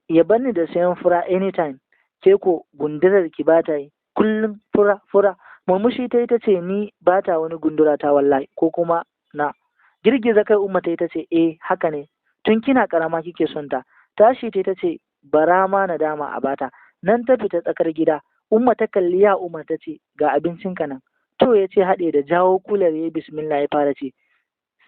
ya bani da sayan fura anytime, ke ko gundurar ki ba ta yi, kullum fura fura. Murmushi ta yi ta ce ni ba ta wani gundura ta wallahi, ko kuma na. Girgiza kai Umma ta yi ta ce eh haka ne, tun kina karama kike son ta. Tashi ta yi ta ce bara ma na dama a bata. Nan ta fita tsakar gida. Umma ta kalli ya Umar ta ce ga abincin ka nan. To ya ce haɗe da jawo kular ya bismillah ya fara ce.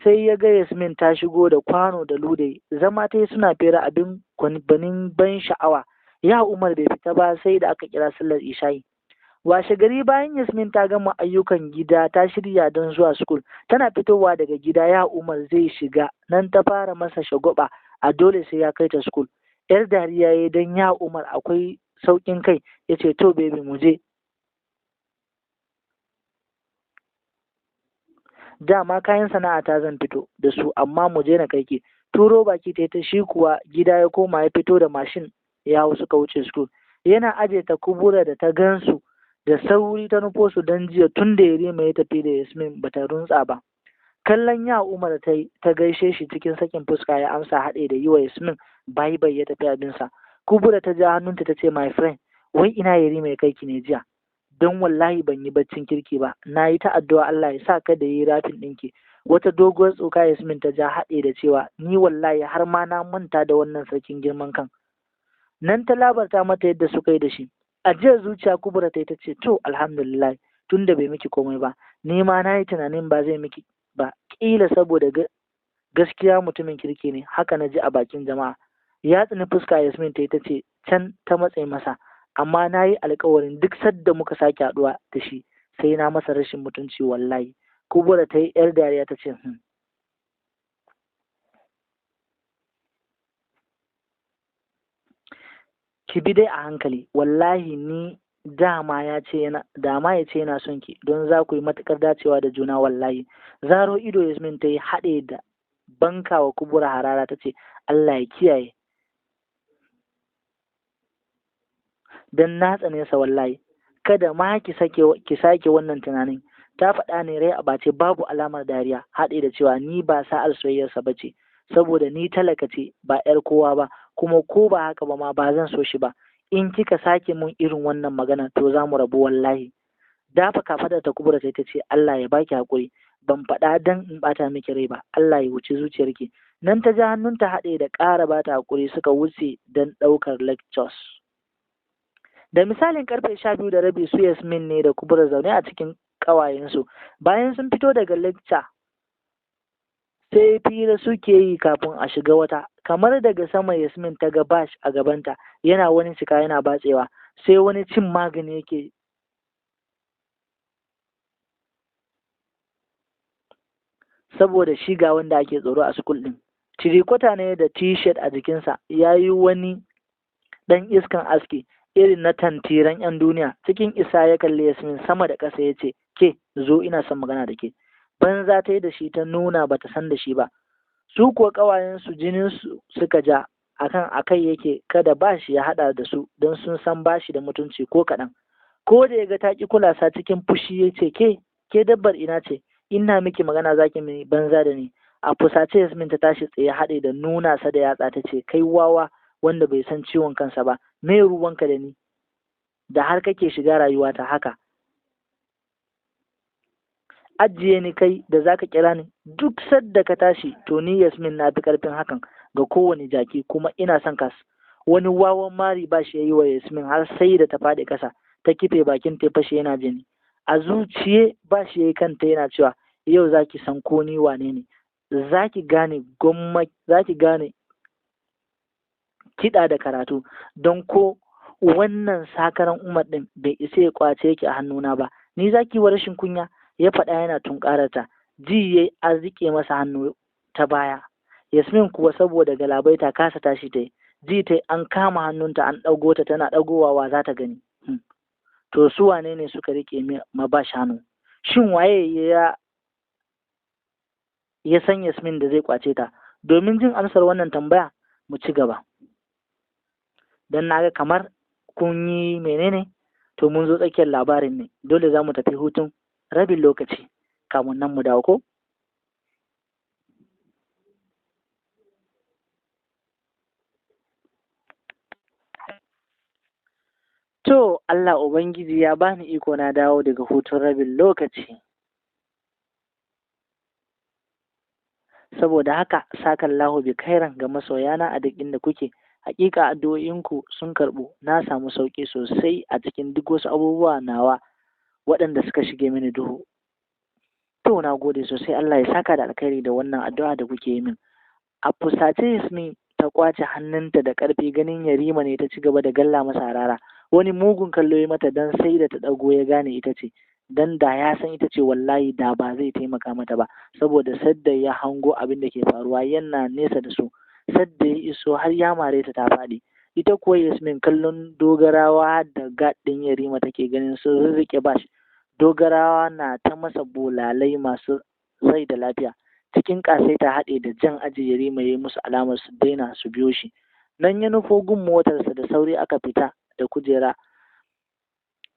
Sai ya ga Yasmin ta shigo da kwano da ludayi, zama ta yi suna fera abin gwanin ban sha'awa. Ya Umar bai fita ba sai da aka kira sallar isha'i. Washe gari bayan Yasmin ta gama ayyukan gida ta shirya don zuwa school, tana fitowa daga gida ya Umar zai shiga, nan ta fara masa shagwaba a dole sai ya kai ta school. Yar dariya ya don ya Umar akwai sauƙin kai, ya ce to baby mu je. Dama kayan sana'a ta zan fito da su amma mu je na kai ki. Turo baki ta ta shi kuwa gida ya koma ya fito da mashin ya hau suka wuce school. Yana aje ta Kubura da ta gansu da sauri ta nufo su don jiya tun da Yarima ya tafi da Yasmin bata runtsa ba. Kallon ya Umar ta yi ta gaishe shi cikin sakin fuska ya amsa haɗe da yi wa Yasmin bai bai ya tafi abinsa. Kubura ta ja hannunta ta ce my friend, wai ina Yarima ya kai ki ne jiya? Don wallahi ban yi baccin kirki ba, na yi ta addu'a Allah ya sa ka da yi rafin ɗinki. Wata doguwar tsoka Yasmin ta ja haɗe da cewa ni wallahi har ma na manta da wannan sarkin girman kan. Nan ta labarta mata yadda suka yi da shi. Ajiyar zuciya Kubura ta yi ta ce to alhamdulillah tunda bai miki komai ba, ni ma na yi tunanin ba zai miki ba, ƙila saboda gaskiya mutumin kirki ne, haka na ji a bakin jama'a. Ya tsini fuska Yasmin ta yi ta ce can ta matse masa, amma na yi alkawarin duk sadda muka sake haɗuwa da shi sai na masa rashin mutunci wallahi. Kubura ta yi ‘yar dariya ta ce ki bi dai a hankali, wallahi ni dama ya ce yana son ki don za ku yi matuƙar dacewa da juna wallahi. Zaro ido Yasmin ta yi haɗe da bankawa Kubura harara ta ce Allah ya kiyaye, don na tsane sa wallahi, kada ma ki sake wannan tunanin. Ta faɗa ne rai a bace babu alamar dariya, haɗe da cewa ni ba sa'ar soyayyarsa ba ce, saboda ni talaka ce ba 'yar kowa ba, kuma ko ba haka ba ma ba zan so shi ba. In kika sake mun irin wannan magana to za mu rabu wallahi. Dafa kafaɗar ta Kubura sai ta ce Allah ya baki hakuri, ban faɗa dan in ɓata miki rai ba, Allah ya wuce zuciyarki. Nan ta ja hannunta haɗe da ƙara bata hakuri suka wuce don ɗaukar lectures. Da misalin karfe 12:30 su Yasmin ne da Kubura zaune a cikin ƙawayensu. Bayan sun fito daga lecture sai fira suke yi kafin a shiga wata. Kamar daga sama Yasmin ta ga Bash a gabanta yana wani cika yana batsewa, sai wani cin magani yake saboda shi ga wanda ake tsoro a school ɗin. Tirikota ne da t-shirt a jikinsa, ya yi wani ɗan iskan aski irin na tantiran 'yan duniya. Cikin isa ya kalli Yasmin sama da ƙasa ya ce ke zo ina son magana da ke. Banza ta yi da shi ta nuna bata san da shi ba. Su kuwa ƙawayensu jininsu suka ja akan akai yake kada bashi ya haɗa da su don sun san bashi da mutunci ko kaɗan. Ko da ya ga ta ƙi kula sa cikin fushi ya ce ke dabbar ina ce, ina miki magana zaki mini banza da ni. A fusace Yasmin ta tashi tsaye haɗe da nuna sa da yatsa ta ce kai wawa wanda bai san ciwon kansa ba, me ruwanka da ni? Da har kake shiga rayuwata haka? Ajiye ni kai da zaka kira ni duk sadda ka tashi. To ni Yasmin na fi karfin hakan ga kowane jaki, kuma ina son kas. Wani wawan mari ba shi yayi wa Yasmin har sai da ta faɗi ƙasa, ta kife, bakin ta fashe yana jini. A zuciye ba shi yayi kanta yana cewa, yau zaki san ko ni wane ne, zaki gane gwamma, zaki gane kiɗa da karatu, don ko wannan sakaran Umar ɗin bai isa ya kwace yake a hannuna ba. Ni zaki wa rashin kunya? Ya faɗa yana tunƙararta. Ji yayi an riƙe masa hannu ta baya. Yasmin kuwa saboda galabaita kasa tashi ta yi. Ji ta an kama hannunta an ɗago ta, tana ɗagowa wa za ta gani? To su wane ne suka riƙe mabash hannu? Shin waye ya san Yasmin da zai kwace ta? Domin jin amsar wannan tambaya, mu ci gaba. Don naga kamar kun yi menene, to mun zo tsakiyar labarin ne, dole za mu tafi hutun rabin lokaci kamun nan mu dawo ko. To Allah Ubangiji ya bani iko na dawo daga hutun rabin lokaci. Saboda haka sakallahu bi khairan ga masoyana a duk inda kuke. Hakika addu'o'inku sun karɓu, na samu sauƙi sosai a cikin duk wasu abubuwa nawa waɗanda suka shige mini duhu. To na gode sosai, Allah ya saka da alkhairi da wannan addu'a da kuke yi min. A fusace Yasmin ta kwace hannunta da ƙarfi, ganin Yarima ne ta ci gaba da galla masa harara. Wani mugun kallo ya mata, dan sai da ta ɗago ya gane ita ce. Dan da ya san ita ce, wallahi da ba zai taimaka mata ba, saboda sadda ya hango abin da ke faruwa yana nesa da su. Sadda ya iso har ya mare ta ta faɗi. Ita kuwa Yasmin kallon dogarawa da gaɗin Yarima take, ganin sun rirriƙe Bash. Dogarawa na ta masa bulalai masu rai da lafiya. Cikin ƙasaita haɗe da jan aji, Yarima ya yi musu alamar su daina su biyo shi. Nan ya nufo gun motarsa da sauri, aka fita da kujera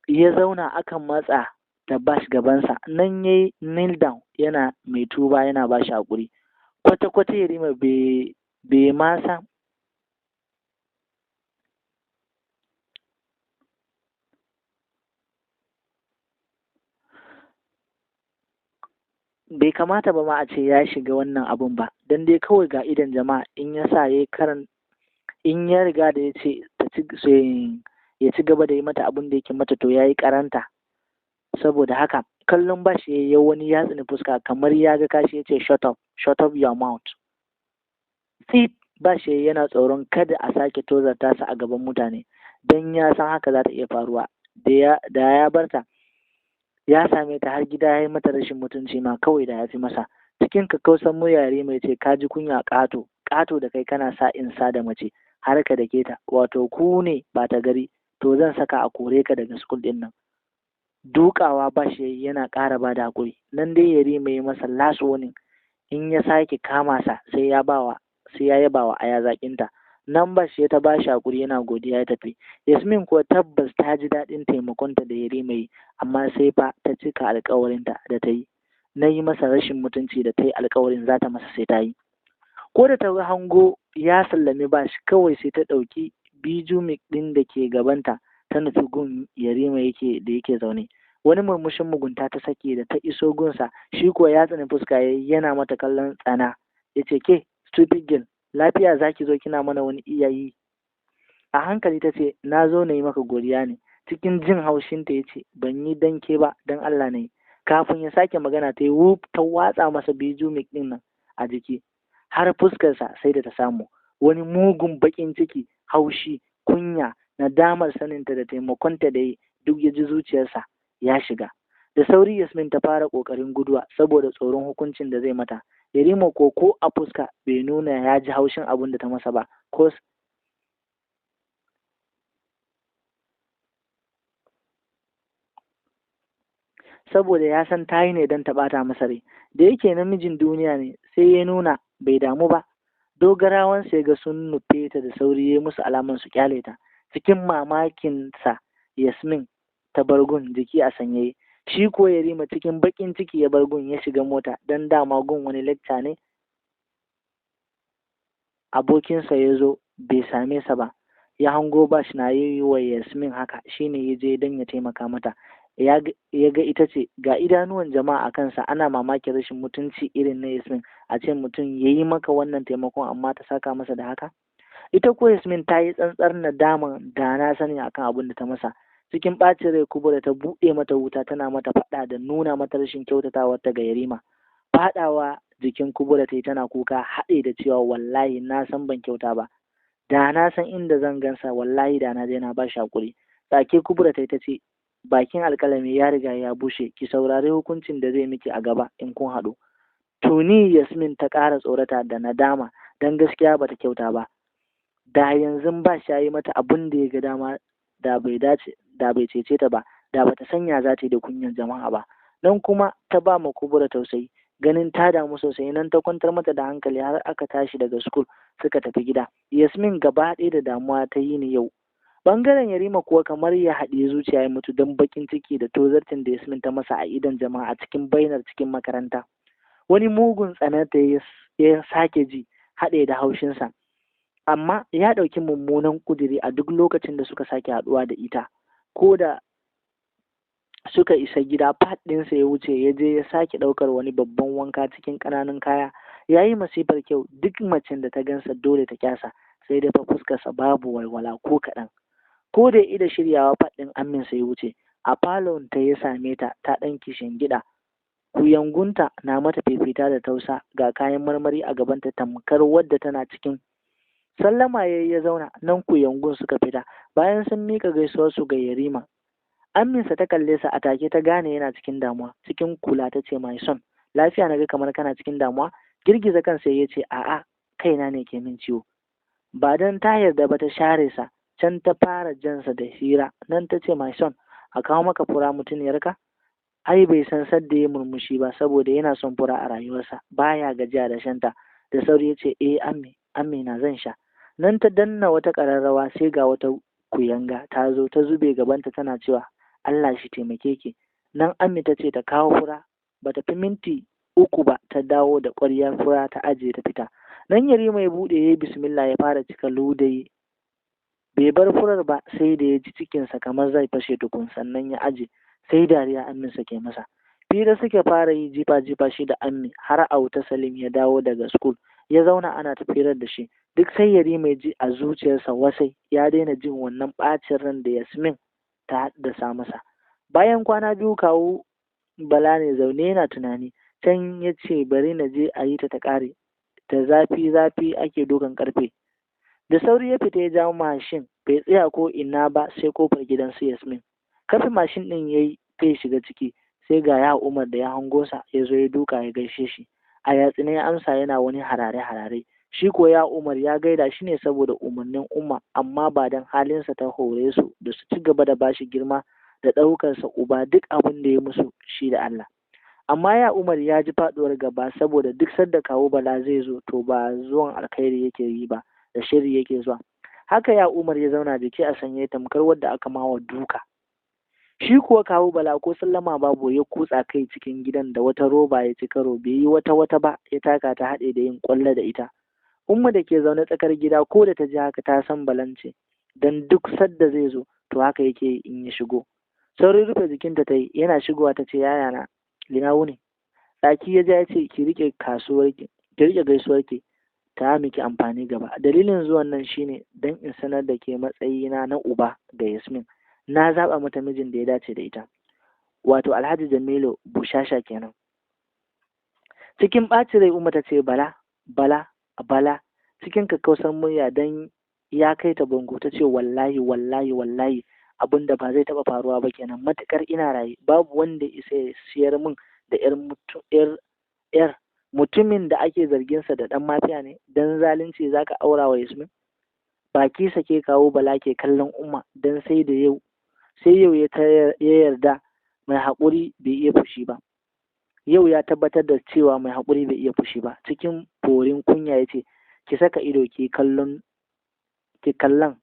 ya zauna, aka matsa da Bash gabansa. Nan ya yi kneel down yana mai tuba, yana ba shi haƙuri. Kwata-kwata Yarima bai ma san bai kamata ba ma a ce ya shiga wannan abun ba, don dai kawai ga idon jama'a. In ya sa ya karan in ya riga da ya ce ya ci gaba da yi mata abun da yake mata, to ya yi karanta. Saboda haka kallon bashi ya wani ya tsini fuska kamar ya ga kashi, ya ce, "Shut up, shut up your mouth." Sai bashi yana tsoron kada a sake tozarta sa a gaban mutane, don ya san haka za ta iya faruwa. Da ya barta ya same ta har gida ya yi mata rashin mutunci ma kawai da ya fi masa. Cikin kakkausan murya mai ce, "Ka ji kunya, ƙato ƙato da kai, kana sa in sa da mace har ka dake ta. Wato ku ne ba ta gari? To zan saka a kore ka daga school ɗin nan." Dukawa ba shi yana ƙara ba da haƙuri. Nan dai Yari mai masa last warning, in ya sake kama sa sai ya yaba wa aya zaƙinta. Nan ba shi ya ta bashi haƙuri yana godiya ya tafi. Yasmin kuwa tabbas ta ji daɗin taimakonta da Yari mai, amma sai fa ta cika alƙawarinta da ta yi na yi masa rashin mutunci da ta yi alƙawarin za ta masa, sai ta yi. Ko da ta hango ya sallami Bashi, kawai sai ta ɗauki bijumik ɗin da ke gabanta ta nufi gun Yarima yake da yake zaune. Wani murmushin mugunta ta sake da ta iso gunsa. Shi kuwa ya tsani fuska yana mata kallon tsana, ya ce, "Ke stupid girl, lafiya zaki zo kina mana wani iyayi?" A hankali ta ce, "Na zo na yi maka godiya ne." Cikin jin haushinta ya ce, "Ban yi dan ke ba, dan Allah ne." Kafin ya sake magana ta yi wuf ta watsa masa bijumik ɗin nan a jiki, har fuskarsa sai da ta samu. Wani mugun baƙin ciki, haushi, kunya, nadamar saninta da taimakonta da yi, duk ya ji zuciyarsa ya shiga. Da sauri Yasmin ta fara ƙoƙarin guduwa saboda tsoron hukuncin da zai mata. Yarima ko a fuska bai nuna ya ji haushin abin da ta masa ba, ko saboda ya san ta yi ne don ta ɓata masa rai. Da yake namijin duniya ne, sai ya nuna bai damu ba. Dogarawan sai ga sun nufe ta da sauri, ya musu alaman su kyale ta. Cikin mamakinsa Yasmin ta bar gun jiki a sanyaye. Shi ko Yarima cikin baƙin ciki ya bar gun ya shiga mota, don dama gun wani lecture ne abokinsa ya zo bai same sa ba. Ya hango Bash na yi wa Yasmin haka, shine ya je don ya taimaka mata. Ya ga ita ce, ga idanuwan jama'a a kansa, ana mamakin rashin mutunci irin na Yasmin, a ce mutum ya yi maka wannan taimakon amma ta saka masa da haka. Ita ko Yasmin ta yi tsantsar nadama da na sani akan abin da ta masa. Cikin ɓacin rai Kubura ta buɗe mata wuta, tana mata faɗa da nuna mata rashin kyautatawar ta ga Yarima. Faɗawa jikin Kubura ta yi tana kuka, haɗe da cewa wallahi na san ban kyauta ba, da na san inda zan gansa wallahi da na je na ba shi haƙuri. Tsake Kubura ta yi ta ce bakin alƙalami ya riga ya bushe, ki saurari hukuncin da zai miki a gaba in kun haɗu. Tuni Yasmin ta ƙara tsorata da nadama, don gaskiya bata kyauta ba. Da yanzu ba shi yi mata abin da ya ga dama, da bai dace, da bai cece ta ba, da bata sanya za ta yi da kunyar jama'a ba. Nan kuma ta ba ma Kubura tausayi, ganin ta damu sosai, nan ta kwantar mata da hankali har aka tashi daga school suka tafi gida. Yasmin gaba ɗaya da damuwa ta yi ni yau. Bangaren Yarima kuwa kamar ya haɗe zuciya ya mutu don bakin ciki da tozartin da Yasmin ta masa a idon jama'a a cikin bainar cikin makaranta. Wani mugun tsananta ya sake ji, haɗe da haushinsa. Amma ya ɗauki mummunan ƙudiri a duk lokacin da suka sake haɗuwa da ita. Ko da suka isa gida, fat ɗinsa ya wuce, ya je ya sake ɗaukar wani babban wanka cikin ƙananan kaya. Ya yi masifar kyau, duk macen da ta gansa dole ta kyasa, sai dai fa fuskarsa babu walwala ko kaɗan. Ko da ya ida shiryawa, fat ɗin amminsa ya wuce. A falon ta ya same ta, ta ɗan gida. Kuyangunta na mata fifita da tausa, ga kayan marmari a gabanta tamkar wadda tana cikin. Sallama ya ya zauna, nan kuyangun suka fita bayan sun mika gaisuwar su ga Yarima. Amminsa ta kalle sa a take ta gane yana cikin damuwa. Cikin kula ta ce, my son, lafiya naga kamar kana cikin damuwa? Girgiza kansa ya ce, a'a, kaina ne ke min ciwo. Ba don ta yarda ba ta share sa, can ta fara jansa da hira. Nan ta ce, my son, a kawo maka fura mutuniyarka? Ai bai san sadda ya murmushi ba, saboda yana son fura a rayuwarsa, baya gajiya da shanta. Da sauri ya ce, eh ammi, ammi na zan sha. Nan ta danna wata ƙararrawa, sai ga wata kuyanga ta zo ta zube gabanta tana cewa Allah shi taimake ki. Nan ammi ta ce ta kawo fura. Bata fi minti 3 ba ta dawo da ƙwaryar fura ta ajiye ta fita. Nan Yarima ya buɗe ya yi bismillah ya fara cika ludayi. Bai bar furar ba sai da ya ji cikinsa kamar zai fashe tukun, sannan ya aje. Sai dariya amminsa ke masa. Fira suke fara yi jifa jifa shi da ammi har auta Salim ya dawo daga school. Ya zauna ana tafirar da shi. Duk sai Yarima ya ji a zuciyarsa wasai ya daina jin wannan ɓacin ran da Yasmin ta haddasa masa. Bayan kwana 2 kawu Bala ne zaune yana tunani. Can ya ce bari na je a yi ta ta ƙare. Ta zafi zafi ake dokan ƙarfe. Da sauri ya fita ya jawo mashin, bai tsaya ko ina ba sai kofar gidan su Yasmin. Kafin mashin ɗin ya yi kai shiga ciki, sai ga ya Umar da ya hango sa ya zo ya duka ya gaishe shi. A yatsine ya amsa yana wani harare harare. Shi ko ya Umar ya gaida shi ne saboda umarnin Umma, amma ba don halinsa ta hore su da su ci gaba da bashi girma da ɗaukarsa uba duk abin da ya musu shi da Allah. Amma ya Umar ya ji faɗuwar gaba saboda duk sadda kawu Bala zai zo to ba zuwan alkhairi yake yi ba, da shiri yake zuwa. Haka ya Umar ya zauna jiki a sanye tamkar wadda aka mawa duka. Shi kuwa kawu Bala ko sallama babu ya kutsa kai cikin gidan da wata roba ya ci karo, bai yi wata wata ba ya taka ta haɗe da yin ƙwallo da ita. Umma da ke zaune tsakar gida ko da ta ji haka ta san balance, don duk sadda zai zo to haka yake in ya shigo. Saurin rufe jikinta ta yi, yana shigowa ta ce yaya na ina wuni. Tsaki ya ja ya ce ki riƙe kasuwarki, ki riƙe gaisuwarki ta miki amfani gaba. Dalilin zuwan nan shine don in sanar da ke matsayina na uba ga Yasmin. Na zaɓa mata mijin da ya dace da ita, wato Alhaji Jamilu Bushasha kenan. Cikin ɓacin rai Umma ta ce Bala, Bala, Bala, cikin kakkausar murya don ya kai ta bango ta ce wallahi wallahi wallahi abin da ba zai taɓa faruwa ba kenan, matuƙar ina raye babu wanda isa ya siyar min da ƴar mutumin da ake zarginsa da ɗan mafiya ne, don zalunci zaka aura wa Yasmin. Baki sake kawo Bala ke kallon Umma don sai da yau sai yau ya yarda mai haƙuri bai iya fushi ba. Yau ya tabbatar da cewa mai haƙuri bai iya fushi ba. Cikin borin kunya ya ce ki saka ido ki kallon ki kallon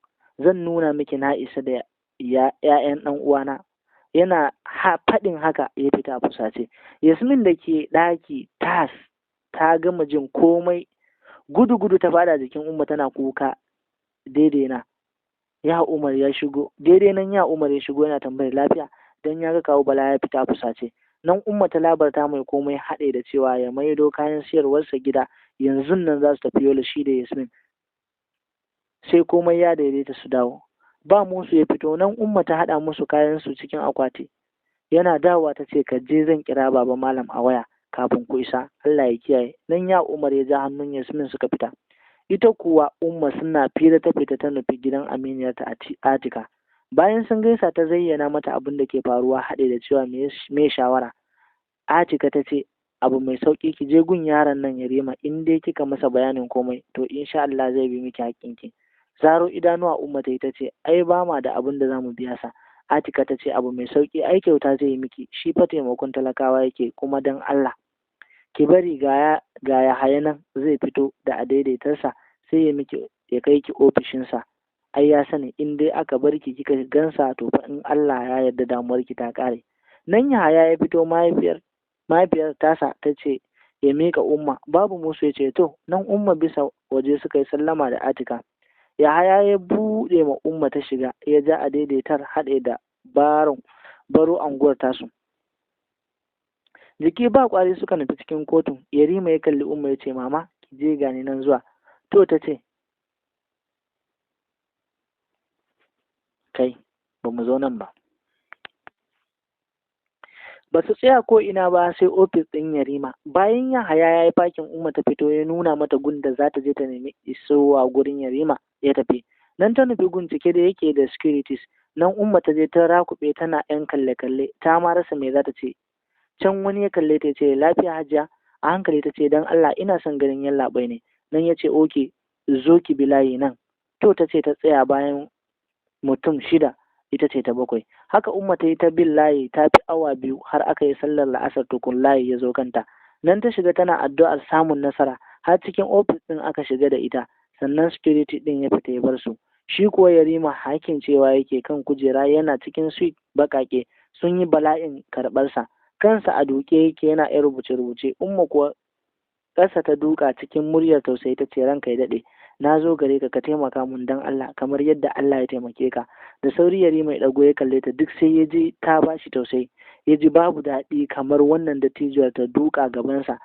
zan nuna miki na isa da ‘ya'yan ɗan uwana. Yana faɗin haka ya fita fusace. Yasmin da ke ɗaki tas ta gama jin komai, gudu gudu ta fada jikin Umma tana kuka daidai na. Ya Umar ya shigo daidai nan, ya Umar ya shigo yana tambayar lafiya, dan ya ga kawu Bala ya fita fusace. Nan Umma ta labarta mai komai, haɗe da cewa ya maido kayan siyarwarsa gida, yanzu nan za su tafi Yola shi da Yasmin, sai komai ya daidaita su dawo. Ba musu ya fito. Nan Umma ta haɗa musu kayan su cikin akwati. Yana dawowa ta ce, ka je, zan kira Baba Malam a waya kafin ku isa, Allah ya kiyaye. Nan ya Umar ya ja hannun Yasmin suka fita. Ita kuwa Umma suna fira ta fita ta nufi gidan aminiyarta Atika. Bayan sun gaisa ta zayyana mata abin da ke faruwa, haɗe da cewa me shawara. Atika ta ce, abu mai sauƙi, ki je gun yaron nan Yarima, in dai kika masa bayanin komai to insha Allah zai bi miki haƙƙinki. Zaro idanuwa Umma ta yi ta ce, ai ba ma da abin da zamu biya sa. Atika ta ce, abu mai sauƙi, ai kyauta zai yi miki, shi fa taimakon talakawa yake kuma dan Allah. Ki bari ga Yahaya nan zai fito da adaidaitarsa, sai ya miki ya kai ki ofishinsa. Ai ya sani in dai aka bar ki kika gansa to fa in Allah ya yarda damuwar ki ta ƙare. Nan Yahaya ya fito, mahaifiyar tasa ta ce ya miƙa Umma, babu musu ya ce to. Nan Umma bisa waje suka yi sallama da Atika. Yahaya ya buɗe ma Umma ta shiga, ya ja a daidaitar haɗe da baron baro anguwar tasu. Jiki ba ƙwari suka nufi cikin kotun. Yarima ya kalli Umma ya ce, mama, ki je, gani nan zuwa. To, ta ce, kai ba mu zo nan ba. Ba su tsaya ko ina ba sai ofis ɗin Yarima. Bayan Yahaya ya yi fakin, Umma ta fito, ya nuna mata gun da za ta je ta nemi isowa gurin Yarima, ya tafi. Nan ta nufi gun cike da yake da securities. Nan Umma ta je ta rakuɓe tana yan kalle-kalle, ta ma rasa me za ta ce. Can wani ya kalle ta ce, lafiya hajiya? A hankali ta ce, dan Allah ina son ganin yallaɓai ne. Nan ya ce, okay, zo ki bi layi nan. To, ta ce, ta tsaya bayan mutum shida, ita ce ta bakwai. Haka Umma ta yi ta bin layi ta fi awa 2, har aka yi sallar la'asar tukun layi ya zo kanta. Nan ta shiga tana addu'ar samun nasara, har cikin ofis ɗin aka shiga da ita, sannan security ɗin ya fita ya bar su. Shi kuwa Yarima hakin cewa yake kan kujera, yana cikin suite baƙaƙe, sun yi bala'in karɓarsa. Kansa a duke yake yana yan rubuce-rubuce. Umma kuwa ƙasa ta duka, cikin muryar tausayi ta ce, ranka ya daɗe, na zo gare ka ka taimaka mun dan Allah kamar yadda Allah ya taimake ka. Da sauri Yarima ya ɗago ya kalle ta, duk sai ya ji ta ba shi tausayi, ya ji babu daɗi kamar wannan dattijuwar ta duka gabansa,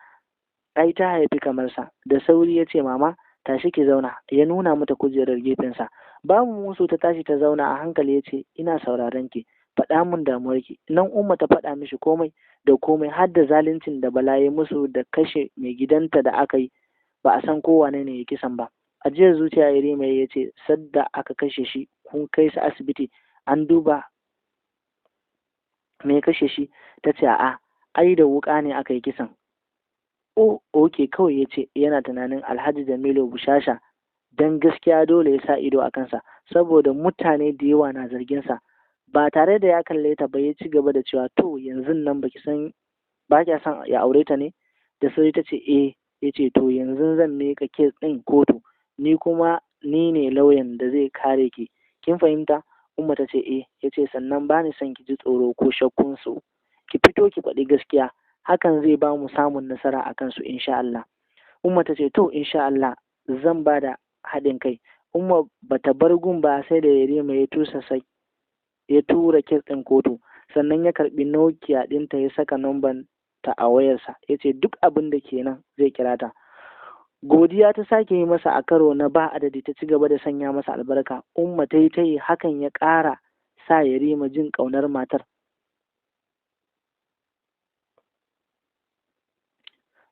ai ta haifi kamar sa. Da sauri ya ce, mama, tashi ki zauna. Ya nuna mata kujerar gefensa. Babu musu ta tashi ta zauna. A hankali ya ce, ina sauraron ki, faɗa mun damuwarki. Nan Umma ta faɗa mishi komai da komai, har da zaluncin da Bala ya musu da kashe mai gidanta da aka yi, ba a san ko wane ne ya kisan ba. Ajiyar zuciya Yarima ya ce, sadda aka kashe shi kun kai su asibiti an duba me ya kashe shi? Ta ce, a'a, ai da wuƙa ne aka yi kisan. O, okay, kawai ya ce, yana tunanin Alhaji Jamilu Bushasha, dan gaskiya dole ya sa ido a kansa saboda mutane da yawa na zargin sa. Ba tare da ya kalle ta ba ya ci gaba da cewa, to yanzu nan baki san ba kya son ya aure ta ne? Da sauri ta ce eh. Ya ce, to yanzu zan miƙa case ɗin kotu, ni kuma ni ne lauyan da zai kare ki, kin fahimta? Umma ta ce eh. Ya ce, sannan ba ni son ki ji tsoro ko shakkun su, ki fito ki faɗi gaskiya, hakan zai ba mu samun nasara a kansu insha Allah. Umma ta ce to insha Allah zan ba da haɗin kai. Umma bata bar gun ba sai da Yarima ya tusa ya tura case ɗin kotu, sannan ya karɓi Nokia ɗinta ya saka numban ta a wayarsa, ya ce duk abin da kenan zai kira ta. Godiya ta sake yi masa a karo na ba adadi, ta ci gaba da sanya masa albarka. Umma ta yi ta yi, hakan ya ƙara sa Yarima jin ƙaunar matar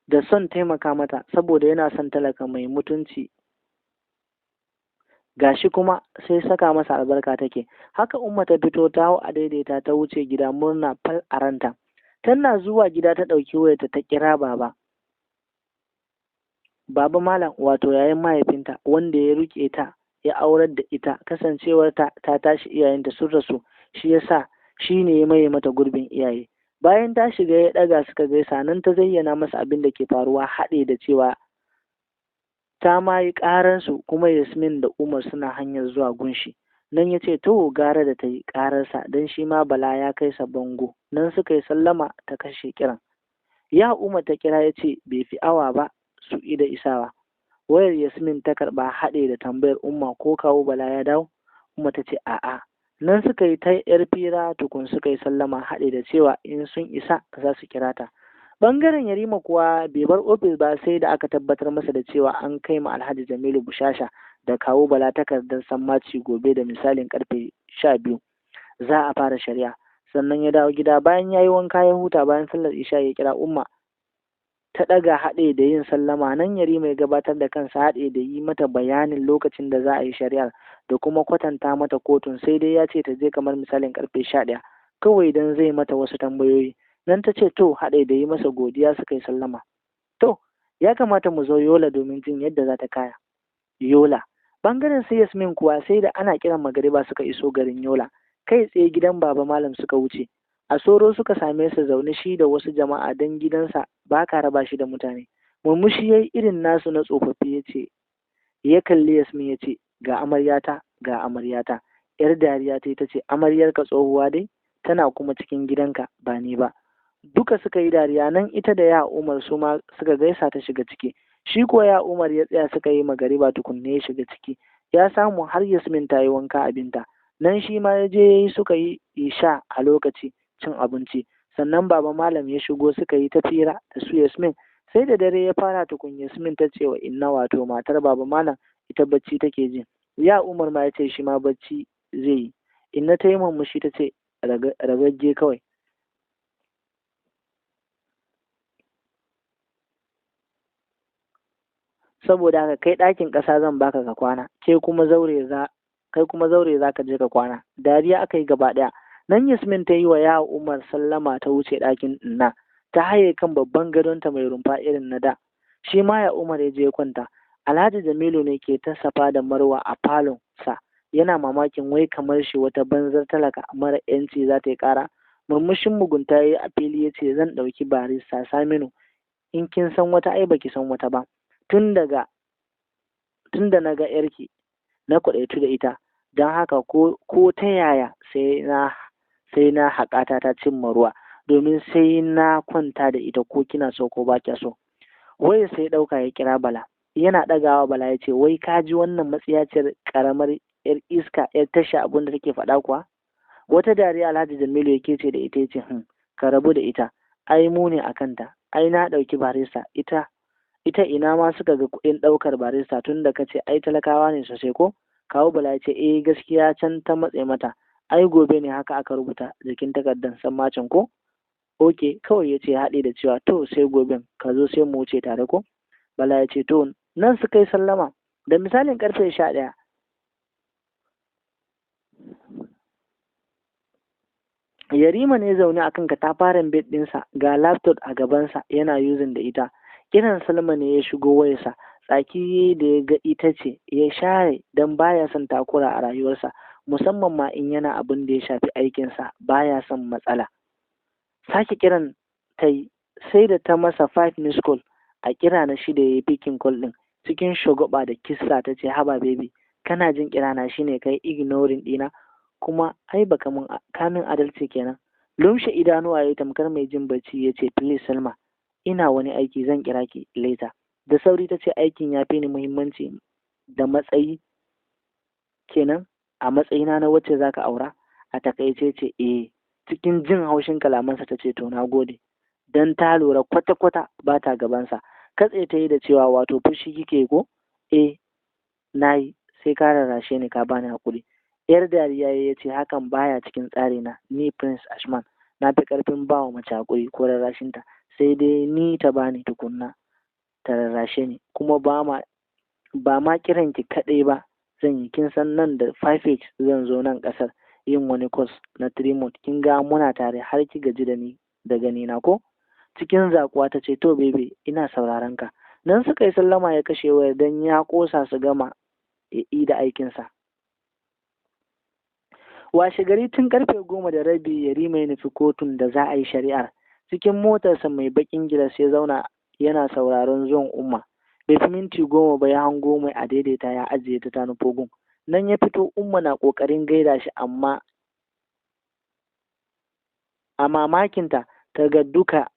da son taimaka mata, saboda yana son talaka mai mutunci, gashi kuma sai saka masa albarka take. Haka Umma ta fito ta hau a daidaita ta wuce gida, murna fal a ranta. Tana zuwa gida ta ɗauki wayarta ta kira baba. Baba Malam, wato yayan mahaifinta wanda ya riƙe ta ya aurar da ita, kasancewarta ta tashi iyayenta sun rasu, shi yasa shi ne ya maye mata gurbin iyaye. Bayan ta shiga ya ɗaga suka gaisa, nan ta zayyana masa abin da ke faruwa, haɗe da cewa ta ma yi ƙararsu kuma Yasmin da Umar suna hanyar zuwa gunshi. Nan ya ce to gara da ta yi ƙararsa, don shi ma Bala ya kai sa bango. Nan suka yi sallama ta kashe kiran. Ya Umar ta kira, ya ce bai fi awa ba su ida isawa. Wayar Yasmin ta karɓa haɗe da tambayar Umma ko kawo Bala ya dawo. Umma ta ce a'a. Nan suka yi ta yar fira tukun suka yi sallama, haɗe da cewa in sun isa za su kira ta. Bangaren Yarima kuwa bai bar ofis ba sai da aka tabbatar masa da cewa an kai ma Alhaji Jamilu Bushasha da kawo Bala takardar sammaci gobe da misalin karfe 12 za a fara shari'a. Sannan ya dawo gida bayan ya yi wanka ya huta. Bayan sallar isha ya kira Umma, ta ɗaga haɗe da yin sallama. Nan Yarima ya gabatar da kansa haɗe da yi mata bayanin lokacin da za a yi shari'ar da kuma kwatanta mata kotun, sai dai ya ce ta je kamar misalin karfe 11 kawai don zai mata wasu tambayoyi. Nan ta ce to, haɗe da yi masa godiya suka yi sallama. To, ya kamata mu zo Yola domin jin yadda za ta kaya. Yola. Bangaren sai Yasmin kuwa sai da ana kiran magariba suka iso garin Yola. Kai tsaye gidan Baba Malam suka wuce. A soro suka same sa zaune shi da wasu jama'a, don gidansa ba ka raba shi da mutane. Murmushi ya yi irin nasu na tsofaffi, ya ce, ya kalli Yasmin ya ce, ga amaryata, ga amaryata. Yar dariya ta ce, amaryarka tsohuwa dai tana kuma cikin gidanka ba ni ba. Duka suka yi dariya. Nan ita da ya Umar su ma suka gaisa, ta shiga ciki. Shi kuwa ya Umar ya tsaya suka yi magariba tukunne ya shiga ciki. Ya samu har Yasmin ta yi wanka abinta. Nan shi ma ya je ya yi, suka yi isha a lokaci cin abinci. Sannan Baba Malam ya shigo suka yi ta fira da su Yasmin sai da dare ya fara tukun Yasmin ta ce wa inna, wato matar Baba Malam, ita bacci take ji. Ya Umar ma ya ce shi ma bacci zai yi. Inna ta yi murmushi ta ce ragagge kawai. Saboda haka kai ɗakin ƙasa zan baka ka kwana, ke kuma zaure za kai kuma zaure za ka je ka kwana. Dariya aka yi gaba ɗaya. Nan Yasmin ta yi wa ya Umar sallama ta wuce ɗakin inna, ta haye kan babban gadonta mai rumfa irin na da. Shi ma ya Umar ya je ya kwanta. Alhaji Jamilu ne ke ta safa da Marwa a falon sa, yana mamakin wai kamar shi wata banzar talaka mara yanci za ta yi ƙara. Murmushin mugunta ya yi a fili ya ce, zan ɗauki barista Saminu, in kin san wata ai baki san wata ba. Tun da na ga yarki na kwaɗaitu da ita, don haka ko ta yaya sai na haƙata ta cimma ruwa, domin sai na kwanta da ita ko kina so ko ba kya so. Wai sai ɗauka ya kira Bala. Yana ɗagawa Bala ya ce, wai ka ji wannan matsiyaciyar ƙaramar yar iska yar tasha abin da take faɗa kuwa? Wata dariya Alhaji Jamilu yake ce da ita, ya ce, ka rabu da ita, ai mu ne a kanta, ai na ɗauki barista ita ina ma suka ga kuɗin ɗaukar barista, tun da kace ai talakawa ne sosai ko? Kawo Bala ya ce, eh gaskiya can ta matse mata, ai gobe ne haka aka rubuta jikin takardar sammacin ko? Ok, kawai ya ce, haɗe da cewa to sai goben ka zo sai mu wuce tare ko? Bala ya ce to. Nan suka yi sallama da misalin karfe 11. Yarima ne zaune akan katafaren bed ɗinsa, ga laptop a gabansa yana using da ita. Kiran Salma ne ya shigo wayarsa. Tsaki da ya ga ita ce ya share, don baya son takura a rayuwarsa, musamman ma in yana abin da ya shafi aikinsa, baya son matsala. Sake kiran ta yi, sai da ta masa 5 miss call. A kira na shida ya yi picking call ɗin. Cikin shagwaba da kissa ta ce, haba baby, kana jin kirana shine kai ignoring ɗina, kuma ai baka mun kamin adalci kenan. Lumshe idanuwa ya tamkar mai jin bacci ya ce, please Salma, ina wani aiki, zan kira ki later. Da sauri ta ce, aikin ya fi ni muhimmanci da matsayi kenan a matsayina na wacce zaka aura? A takaice ce eh. Cikin jin haushin kalamansa ta ce, to na gode. Dan ta lura kwata-kwata ba ta gabansa. Katse ta yi da cewa, wato fushi kike ko? Eh nayi, sai ka rarrashe ni ka bani hakuri. Yar dariya ya ce, hakan baya cikin tsari na, ni Prince Ashman na fi karfin ba wa mace hakuri ko rarrashinta, sai dai ni ta bani tukunna ta rarrashe ni. Kuma ba ma kiran ki kaɗai ba zan yi, kin san nan da 5 weeks zan zo nan ƙasar yin wani course na 3 months, kin ga muna tare har ki gaji da ni da gani na ko? Cikin zakuwa ta ce, to baby, ina sauraron ka. Nan suka yi sallama ya kashe wayar, don ya kosa su gama ya ida aikinsa. Washe gari tun karfe 10:30 Yarima ya nufi kotun da za a yi shari'ar. Cikin motarsa mai bakin gilas ya zauna yana sauraron zuwan Umma. Bai fi minti 10 ba ya hango mai adaidaita ya ajiye ta nufo gun. Nan ya fito, Umma na kokarin gaida shi, amma a mamakinta ta ga duka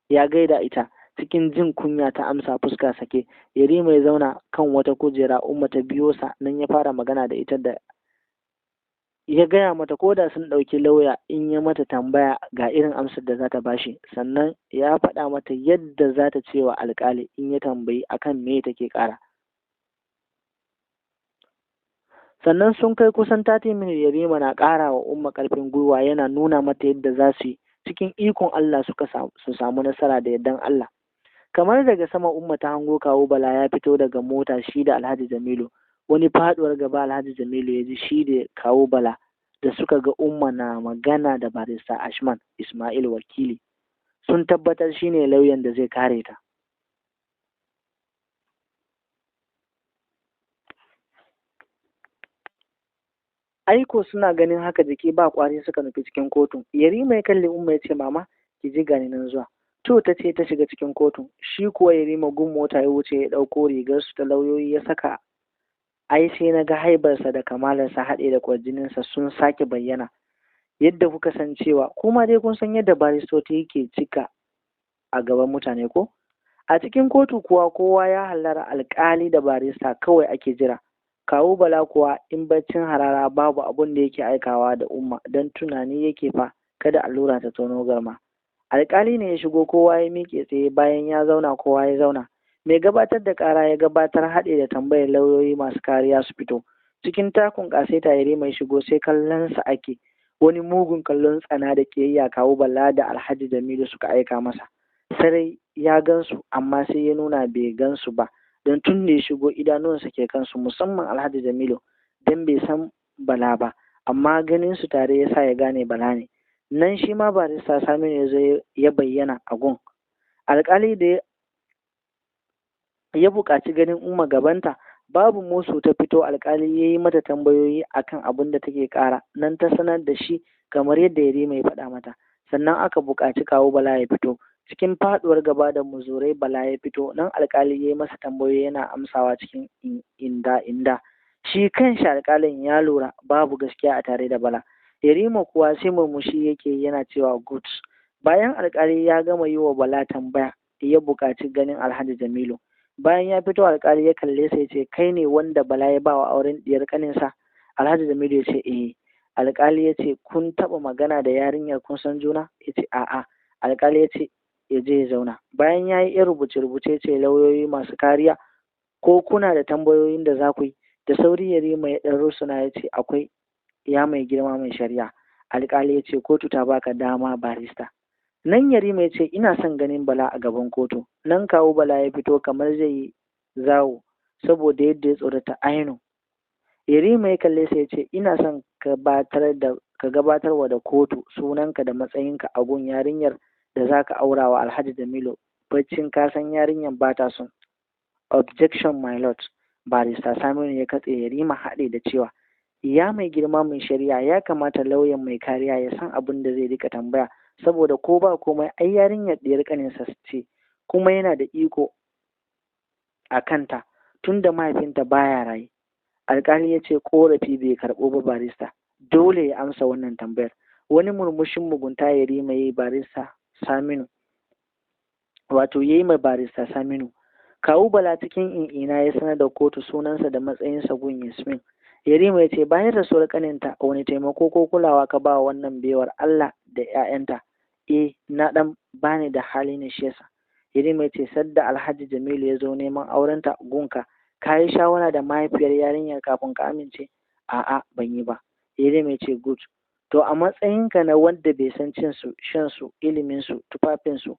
ya gaida ita. Cikin jin kunya ta amsa fuska sake. Yarima ya zauna kan wata kujera, Umma ta biyo sa, nan ya fara magana da ita da ya gaya mata ko da sun ɗauki lauya in ya mata tambaya ga irin amsar da za ta bashi. Sannan ya faɗa mata yadda za ta ce wa alƙali in ya tambayi akan me take ƙara. Sannan sun kai kusan 30 minutes, Yarima na ƙara wa Umma ƙarfin gwiwa, yana nuna mata yadda za su yi cikin ikon Allah su samu nasara da yardan Allah. Kamar daga sama Umma ta hango kawo Bala ya fito daga mota shi da Alhaji Jamilu. Wani faduwar gaba Alhaji Jamilu ya ji shi da kawo Bala da suka ga Umma na magana da barista Ashman Ismail wakili. Sun tabbatar shi ne lauyan da zai kare ta. Aiko suna ganin haka jiki ba kwari suka nufi cikin kotun. Yarima ya kalli Umma ya ce, mama, ki ji gani nan zuwa. To ta ce ta shiga cikin kotun. Shi kuwa Yarima gun mota ya wuce ya ɗauko rigar su ta lauyoyi ya saka. Ai sai na ga haibarsa da kamalarsa haɗe da kwarjininsa sun sake bayyana. Yadda kuka san cewa kuma dai kun san yadda baristoci yake cika a gaban mutane ko? A cikin kotu kuwa kowa ya hallara, alƙali da barista kawai ake jira. Kawu Bala kuwa in baccin harara babu abun da yake aikawa da Umma, don tunani yake fa kada allura ta tono garma. Alƙali ne ya shigo, kowa ya miƙe tsaye, bayan ya zauna kowa ya zauna. Mai gabatar da ƙara ya gabatar haɗe da tambayar lauyoyi masu kariya su fito. Cikin takun ƙasaita Yarima ya shigo, sai kallonsa ake. Wani mugun kallon tsana da ƙiyayya kawu Bala da Alhaji Jamilu suka aika masa. Sarai ya gansu amma sai ya nuna bai gansu ba. Don tun da ya shigo idanuwansa ke kansu, musamman Alhaji Jamilu, don bai san Bala ba, amma ganin su tare ya sa ya gane Bala ne. Nan shi ma barista Saminu ya zo ya bayyana a gun. Alƙali da ya buƙaci ganin Umma gabanta, babu musu ta fito. Alƙali ya yi mata tambayoyi akan abin da take ƙara, nan ta sanar da shi kamar yadda Yarima ya faɗa mata. Sannan aka buƙaci kawu Bala ya fito. Cikin faduwar gaba da muzurai Bala ya fito, nan alkali ya yi masa tambayoyi yana amsawa cikin inda inda. Shi kanshi alkalin ya lura babu gaskiya a tare da Bala. Yarima kuwa sai murmushi yake yana cewa good. Bayan alkali ya gama yi wa Bala tambaya, ya buƙaci ganin Alhaji Jamilu. Bayan ya fito alkali ya kalle sa ya ce, kai ne wanda Bala ya ba wa auren diyar kaninsa? Alhaji Jamilu ya ce eh. Alkali ya ce, kun taɓa magana da yarinyar, kun san juna? Ya ce a'a. Alkali ya ce ya je ya zauna. Bayan ya yi rubuce-rubuce ce lauyoyi masu kariya ko kuna da tambayoyin da za ku yi? Da sauri Yarima ya ɗan rusuna ya ce akwai, ya mai girma mai shari'a. Alƙali ya ce kotu ta baka dama barista. Nan Yarima ya ce ina son ganin Bala a gaban kotu. Nan kawu Bala ya fito kamar zai yi zawo saboda yadda ya tsorata aino. Yarima ya kalle sa ya ce ina son ka gabatarwa da kotu sunanka da matsayinka a gun yarinyar da za ka aura wa Alhaji Jamilu, baccin ka san yarinyar ba ta son. Objection my lord. Barista Saminu ya katse Yarima haɗe da cewa ya mai girma mai shari'a, ya kamata lauyan mai kariya ya san abin da zai rika tambaya, saboda ko ba komai ai yarinyar ɗiyar ƙaninsa ce, kuma yana da iko a kanta tun da mahaifinta baya raye. Alƙali ya ce ƙorafi bai karɓo ba barista, dole ya amsa wannan tambayar. Wani murmushin mugunta Yarima ya yi barista Saminu, wato yayi mai barista Saminu. Kawu Bala cikin in'ina ya sanar da kotu sunansa da matsayinsa gun Yasmin. Yarima ya ce bayan rasuwar kaninta wani taimako ko kulawa ka ba wannan baiwar Allah da 'ya'yanta? Eh, na dan bani da hali ne shi yasa. Yarima ya ce sadda Alhaji Jamilu ya zo neman aurenta gunka, ka yi shawara da mahaifiyar yarinyar kafin ka amince? A'a, ban yi ba. Yarima ya ce good. To a matsayinka na wanda bai san cin su, shan su, ilimin su, tufafin su,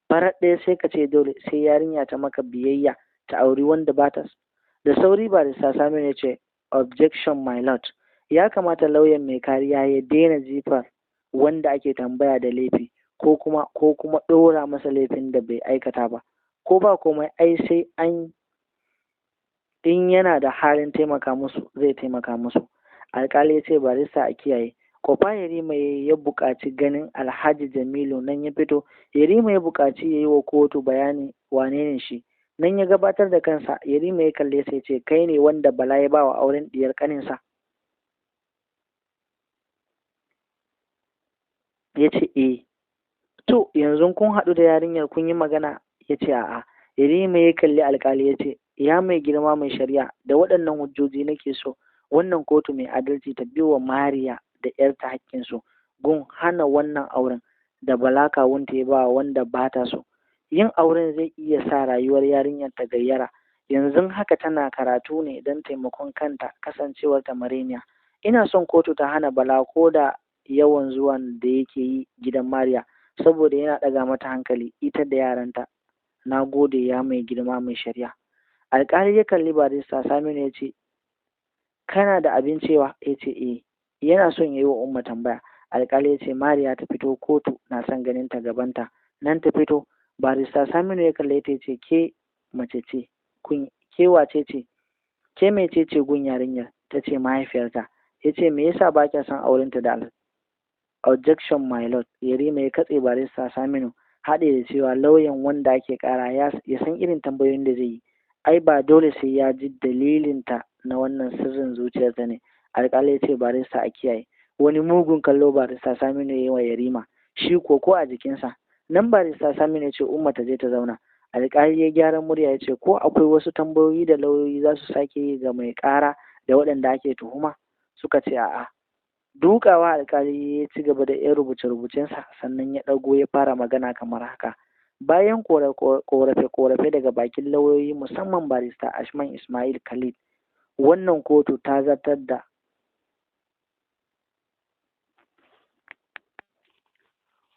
farar ɗaya sai ka ce dole sai yarinya ta maka biyayya ta auri wanda ba ta. Da sauri barista Saminu ya ce objection my lord. Ya kamata lauyan mai kariya ya daina jifar wanda ake tambaya da laifi ko kuma ɗora masa laifin da bai aikata ba. Ko ba komai ai sai an in yana da halin taimaka musu zai taimaka musu. Alƙali ya ce barista a kiyaye. Kofa Yarima ya buƙaci ganin Alhaji Jamilu, nan ya fito. Yarima ya buƙaci ya yi wa kotu bayani wane ne shi. Nan ya gabatar da kansa. Yarima ya kalle sai ce kai ne wanda Bala ya ba wa auren diyar ƙaninsa? Ya ce eh. To yanzu kun haɗu da yarinyar kun yi magana Ya ce a'a. Yarima ya kalli alkali ya ce, ya mai girma mai shari'a, da waɗannan hujjoji nake so wannan kotu mai adalci ta biyo wa Mariya da ‘yarta haƙƙinsu gun hana wannan auren da Bala kawunta ya ba wanda ba ta so. Yin auren zai iya sa rayuwar yarinyar ta gayyara. Yanzu haka tana karatu ne don taimakon kanta kasancewar ta mareniya. Ina son kotu ta hana Bala ko da yawan zuwan da yake yi gidan Mariya, saboda yana ɗaga mata hankali ita da yaranta. Na gode ya mai girma mai shari'a. Alƙali ya kalli barista Saminu ya ce, kana da abin cewa? Ya ce eh. Yana son ya yi wa Umma tambaya. Alƙali ya ce Mariya ta fito, kotu na son ganin ta gabanta. Nan ta fito. Barista Saminu ya kalle ta ya ce, ke mace ce, ke wace ce, ke mece ce gun yarinyar? Ta ce mahaifiyarta. Ya ce me yasa ba kya son aurenta da Objection my lord. Yarima ya katse barista Saminu, haɗe da cewa lauyan wanda ake ƙara ya san irin tambayoyin da zai yi. Ai ba dole sai ya ji dalilinta na wannan sirrin zuciyarta ne. Alƙali ya ce barista a kiyaye. Wani mugun kallo barista Saminu ya yi wa Yarima, shi ko a jikinsa. Nan barista Saminu ya ce Umma ta je ta zauna. Alƙali ya gyara murya ya ce ko akwai wasu tambayoyi da lauyoyi za su sake yi ga mai ƙara da waɗanda ake tuhuma? Suka ce a'a. Dukawa alƙali ya ci gaba da ‘yan rubuce-rubucensa, sannan ya ɗago ya fara magana kamar haka. Bayan ƙorafe-ƙorafe daga bakin lauyoyi musamman barista Ashman Ismail Khalid, wannan kotu ta zartar da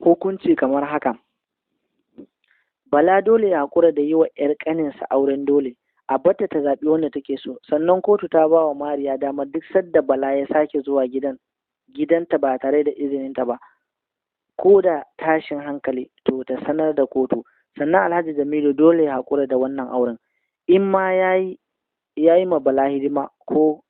hukunci kamar haka. Bala dole ya haƙura da yi wa ‘yar ƙaninsa auren dole, a barta ta zaɓi wanda take so. Sannan kotu ta ba wa Mariya damar duk sadda Bala ya sake zuwa gidanta ba tare da izininta ba, ko da tashin hankali, to ta sanar da kotu. Sannan Alhaji Jamilu dole ya haƙura da wannan auren. In ma ya yi ma Bala hidima ko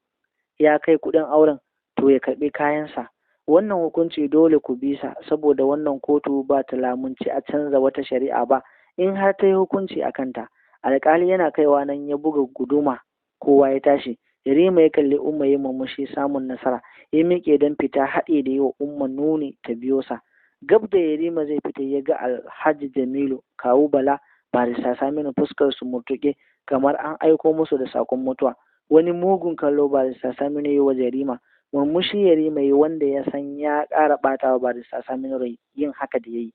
ya kai kuɗin auren, to ya karɓi kayansa. Wannan hukunci dole ku bi sa, saboda wannan kotu ba ta lamunci a canza wata shari'a ba in har ta yi hukunci a kanta. Alƙali yana kaiwa nan ya buga guduma, kowa ya tashi. Yarima ya kalli Umma ya murmushi samun nasara, ya miƙe don fita haɗe da yi wa Umma nuni ta biyo sa. Gab da Yarima zai fita ya ga Alhaji Jamilu, kawu Bala, barista Saminu fuskar su murtuƙe kamar an aiko musu da sakon mutuwa. Wani mugun kallo barista Saminu yi wa Yarima. Murmushi Yarima yi wanda ya san ya ƙara ɓata wa barista Saminu rai yin haka da ya yi.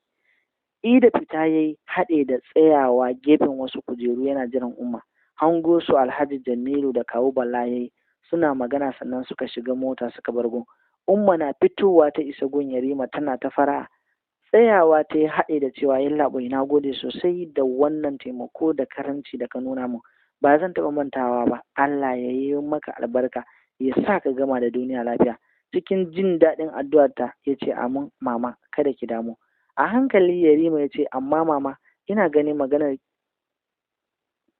Ida fita ya yi haɗe da tsayawa gefen wasu kujeru yana jiran Umma. Hango su Alhaji Jamilu da kawu Bala ya yi suna magana, sannan suka shiga mota suka bar gun. Umma na fitowa ta isa gun Yarima tana ta fara'a. Tsayawa ta yi haɗe da cewa yallaɓai, na gode sosai da wannan taimako da karamci da ka nuna min. Ba zan taɓa mantawa ba. Allah ya yi maka albarka, ya sa ka gama da duniya lafiya. Cikin jin daɗin addu'arta ya ce amin mama, kada ki damu. A hankali Yarima ya ce amma mama, ina ganin maganar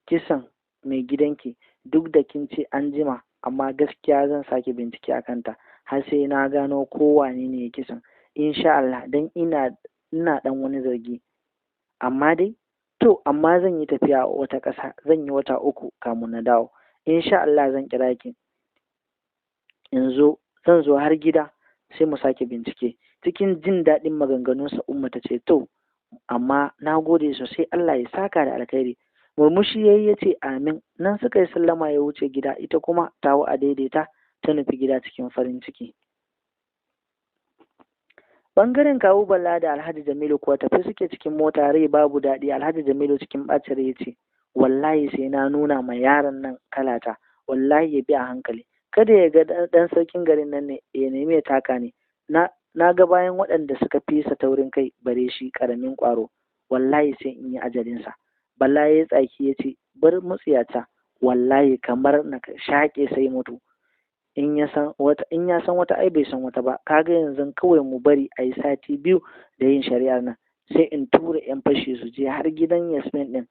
kisan mai gidanki duk da kin ce an jima, amma gaskiya zan sake bincike a kanta har sai na gano ko wane ne ya kisan, insha Allah, don ina ɗan wani zargi. Amma dai to amma zan yi tafiya wata ƙasa, zan yi wata 3 kamun na dawo. Insha Allah zan kira ki in zo, zan zo har gida sai mu sake bincike. Cikin jin daɗin maganganunsa Umma ta ce to amma na gode sosai, Allah ya saka da alkhairi. Murmushi yayi ya ce amin. Nan suka yi sallama ya wuce gida, ita kuma tawo a daidaita ta nufi gida cikin farin ciki. Bangaren kawu Bala da Alhaji Jamilu kuwa tafi suke cikin mota, rai babu daɗi. Alhaji Jamilu cikin ɓacin rai ya ce wallahi sai na nuna ma yaron nan kalata, wallahi ya bi a hankali, kada ya ga ɗan sarkin garin nan ne ya nemi ya taka ne. Na ga bayan waɗanda suka fisa taurin kai bare shi ƙaramin ƙwaro, wallahi sai in yi ajalinsa. Bala ya tsaki ya ce bar mutsiyata, wallahi kamar na shaƙe sai mutu. In ya san wata ai bai san wata ba. Kaga yanzu kawai mu bari a yi sati 2 da yin shari'ar nan, sai in tura yan fashi su je har gidan Yasmin ɗin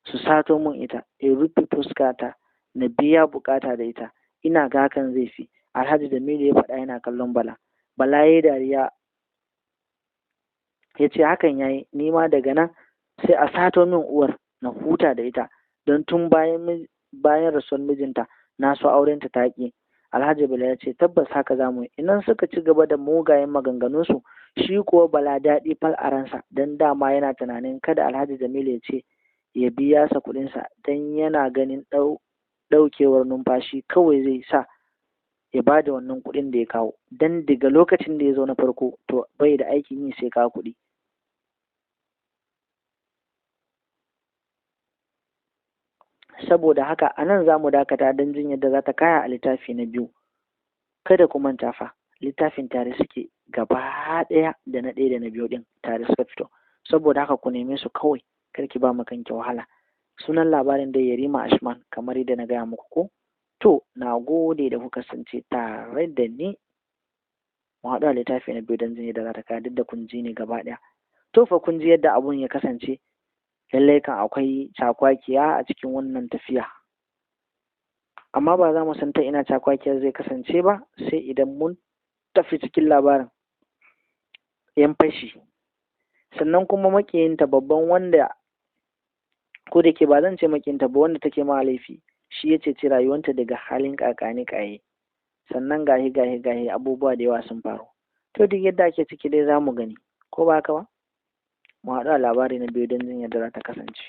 su sato mun ita, in rufe fuskata na biya bukata da ita. Ina ga hakan zai fi. Alhaji Jamilu ya faɗa yana kallon Bala. Bala ya dariya ya ce hakan yayi, ni ma daga nan sai a sato min uwar na huta da ita, don tun bayan rasuwar mijinta na so aurenta ta ƙi. Alhaji Bala ya ce tabbas haka za mu yi. Idan suka ci gaba da mugayen maganganunsu, shi kuwa Bala daɗi fal a ransa, don dama yana tunanin kada Alhaji Jamilu ya ce ya biya sa kuɗinsa, don yana ganin ɗaukewar numfashi kawai zai sa ya ba da wannan kuɗin da ya kawo, don daga lokacin da ya zo na farko to bai da aikin yi sai kawo kuɗi. Saboda haka a nan za mu dakata don jin yadda za ta kaya a littafi na biyu. Kada ku manta fa, littafin tare suke gaba ɗaya, da na ɗaya da na biyu ɗin tare suka fito. Saboda haka ku neme su kawai, kar ki ba ma kanki wahala. Sunan labarin da Yarima Ashman, kamar yadda na gaya muku ko. To, na gode da kuka kasance tare da ni. Mu haɗu a littafi na biyu don jin yadda za ta kaya, duk da kun ji ni gaba ɗaya. To fa kun ji yadda abun ya kasance. Lallai kan akwai cakwakiya a cikin wannan tafiya. Amma ba za mu san ta ina cakwakiyar zai kasance ba sai idan mun tafi cikin labarin. Yan fashi. Sannan kuma maƙiyinta babban wanda, ko da ke ba zan ce maƙiyinta ba, wanda take ma laifi, shi ya ceci rayuwanta daga halin ƙaƙani ƙaye. Sannan gahi gahi gahi abubuwa da yawa sun faru. To duk yadda ake ciki dai za mu gani, ko ba haka ba? Mu haɗu a labari na biyu don jin yadda za ta kasance.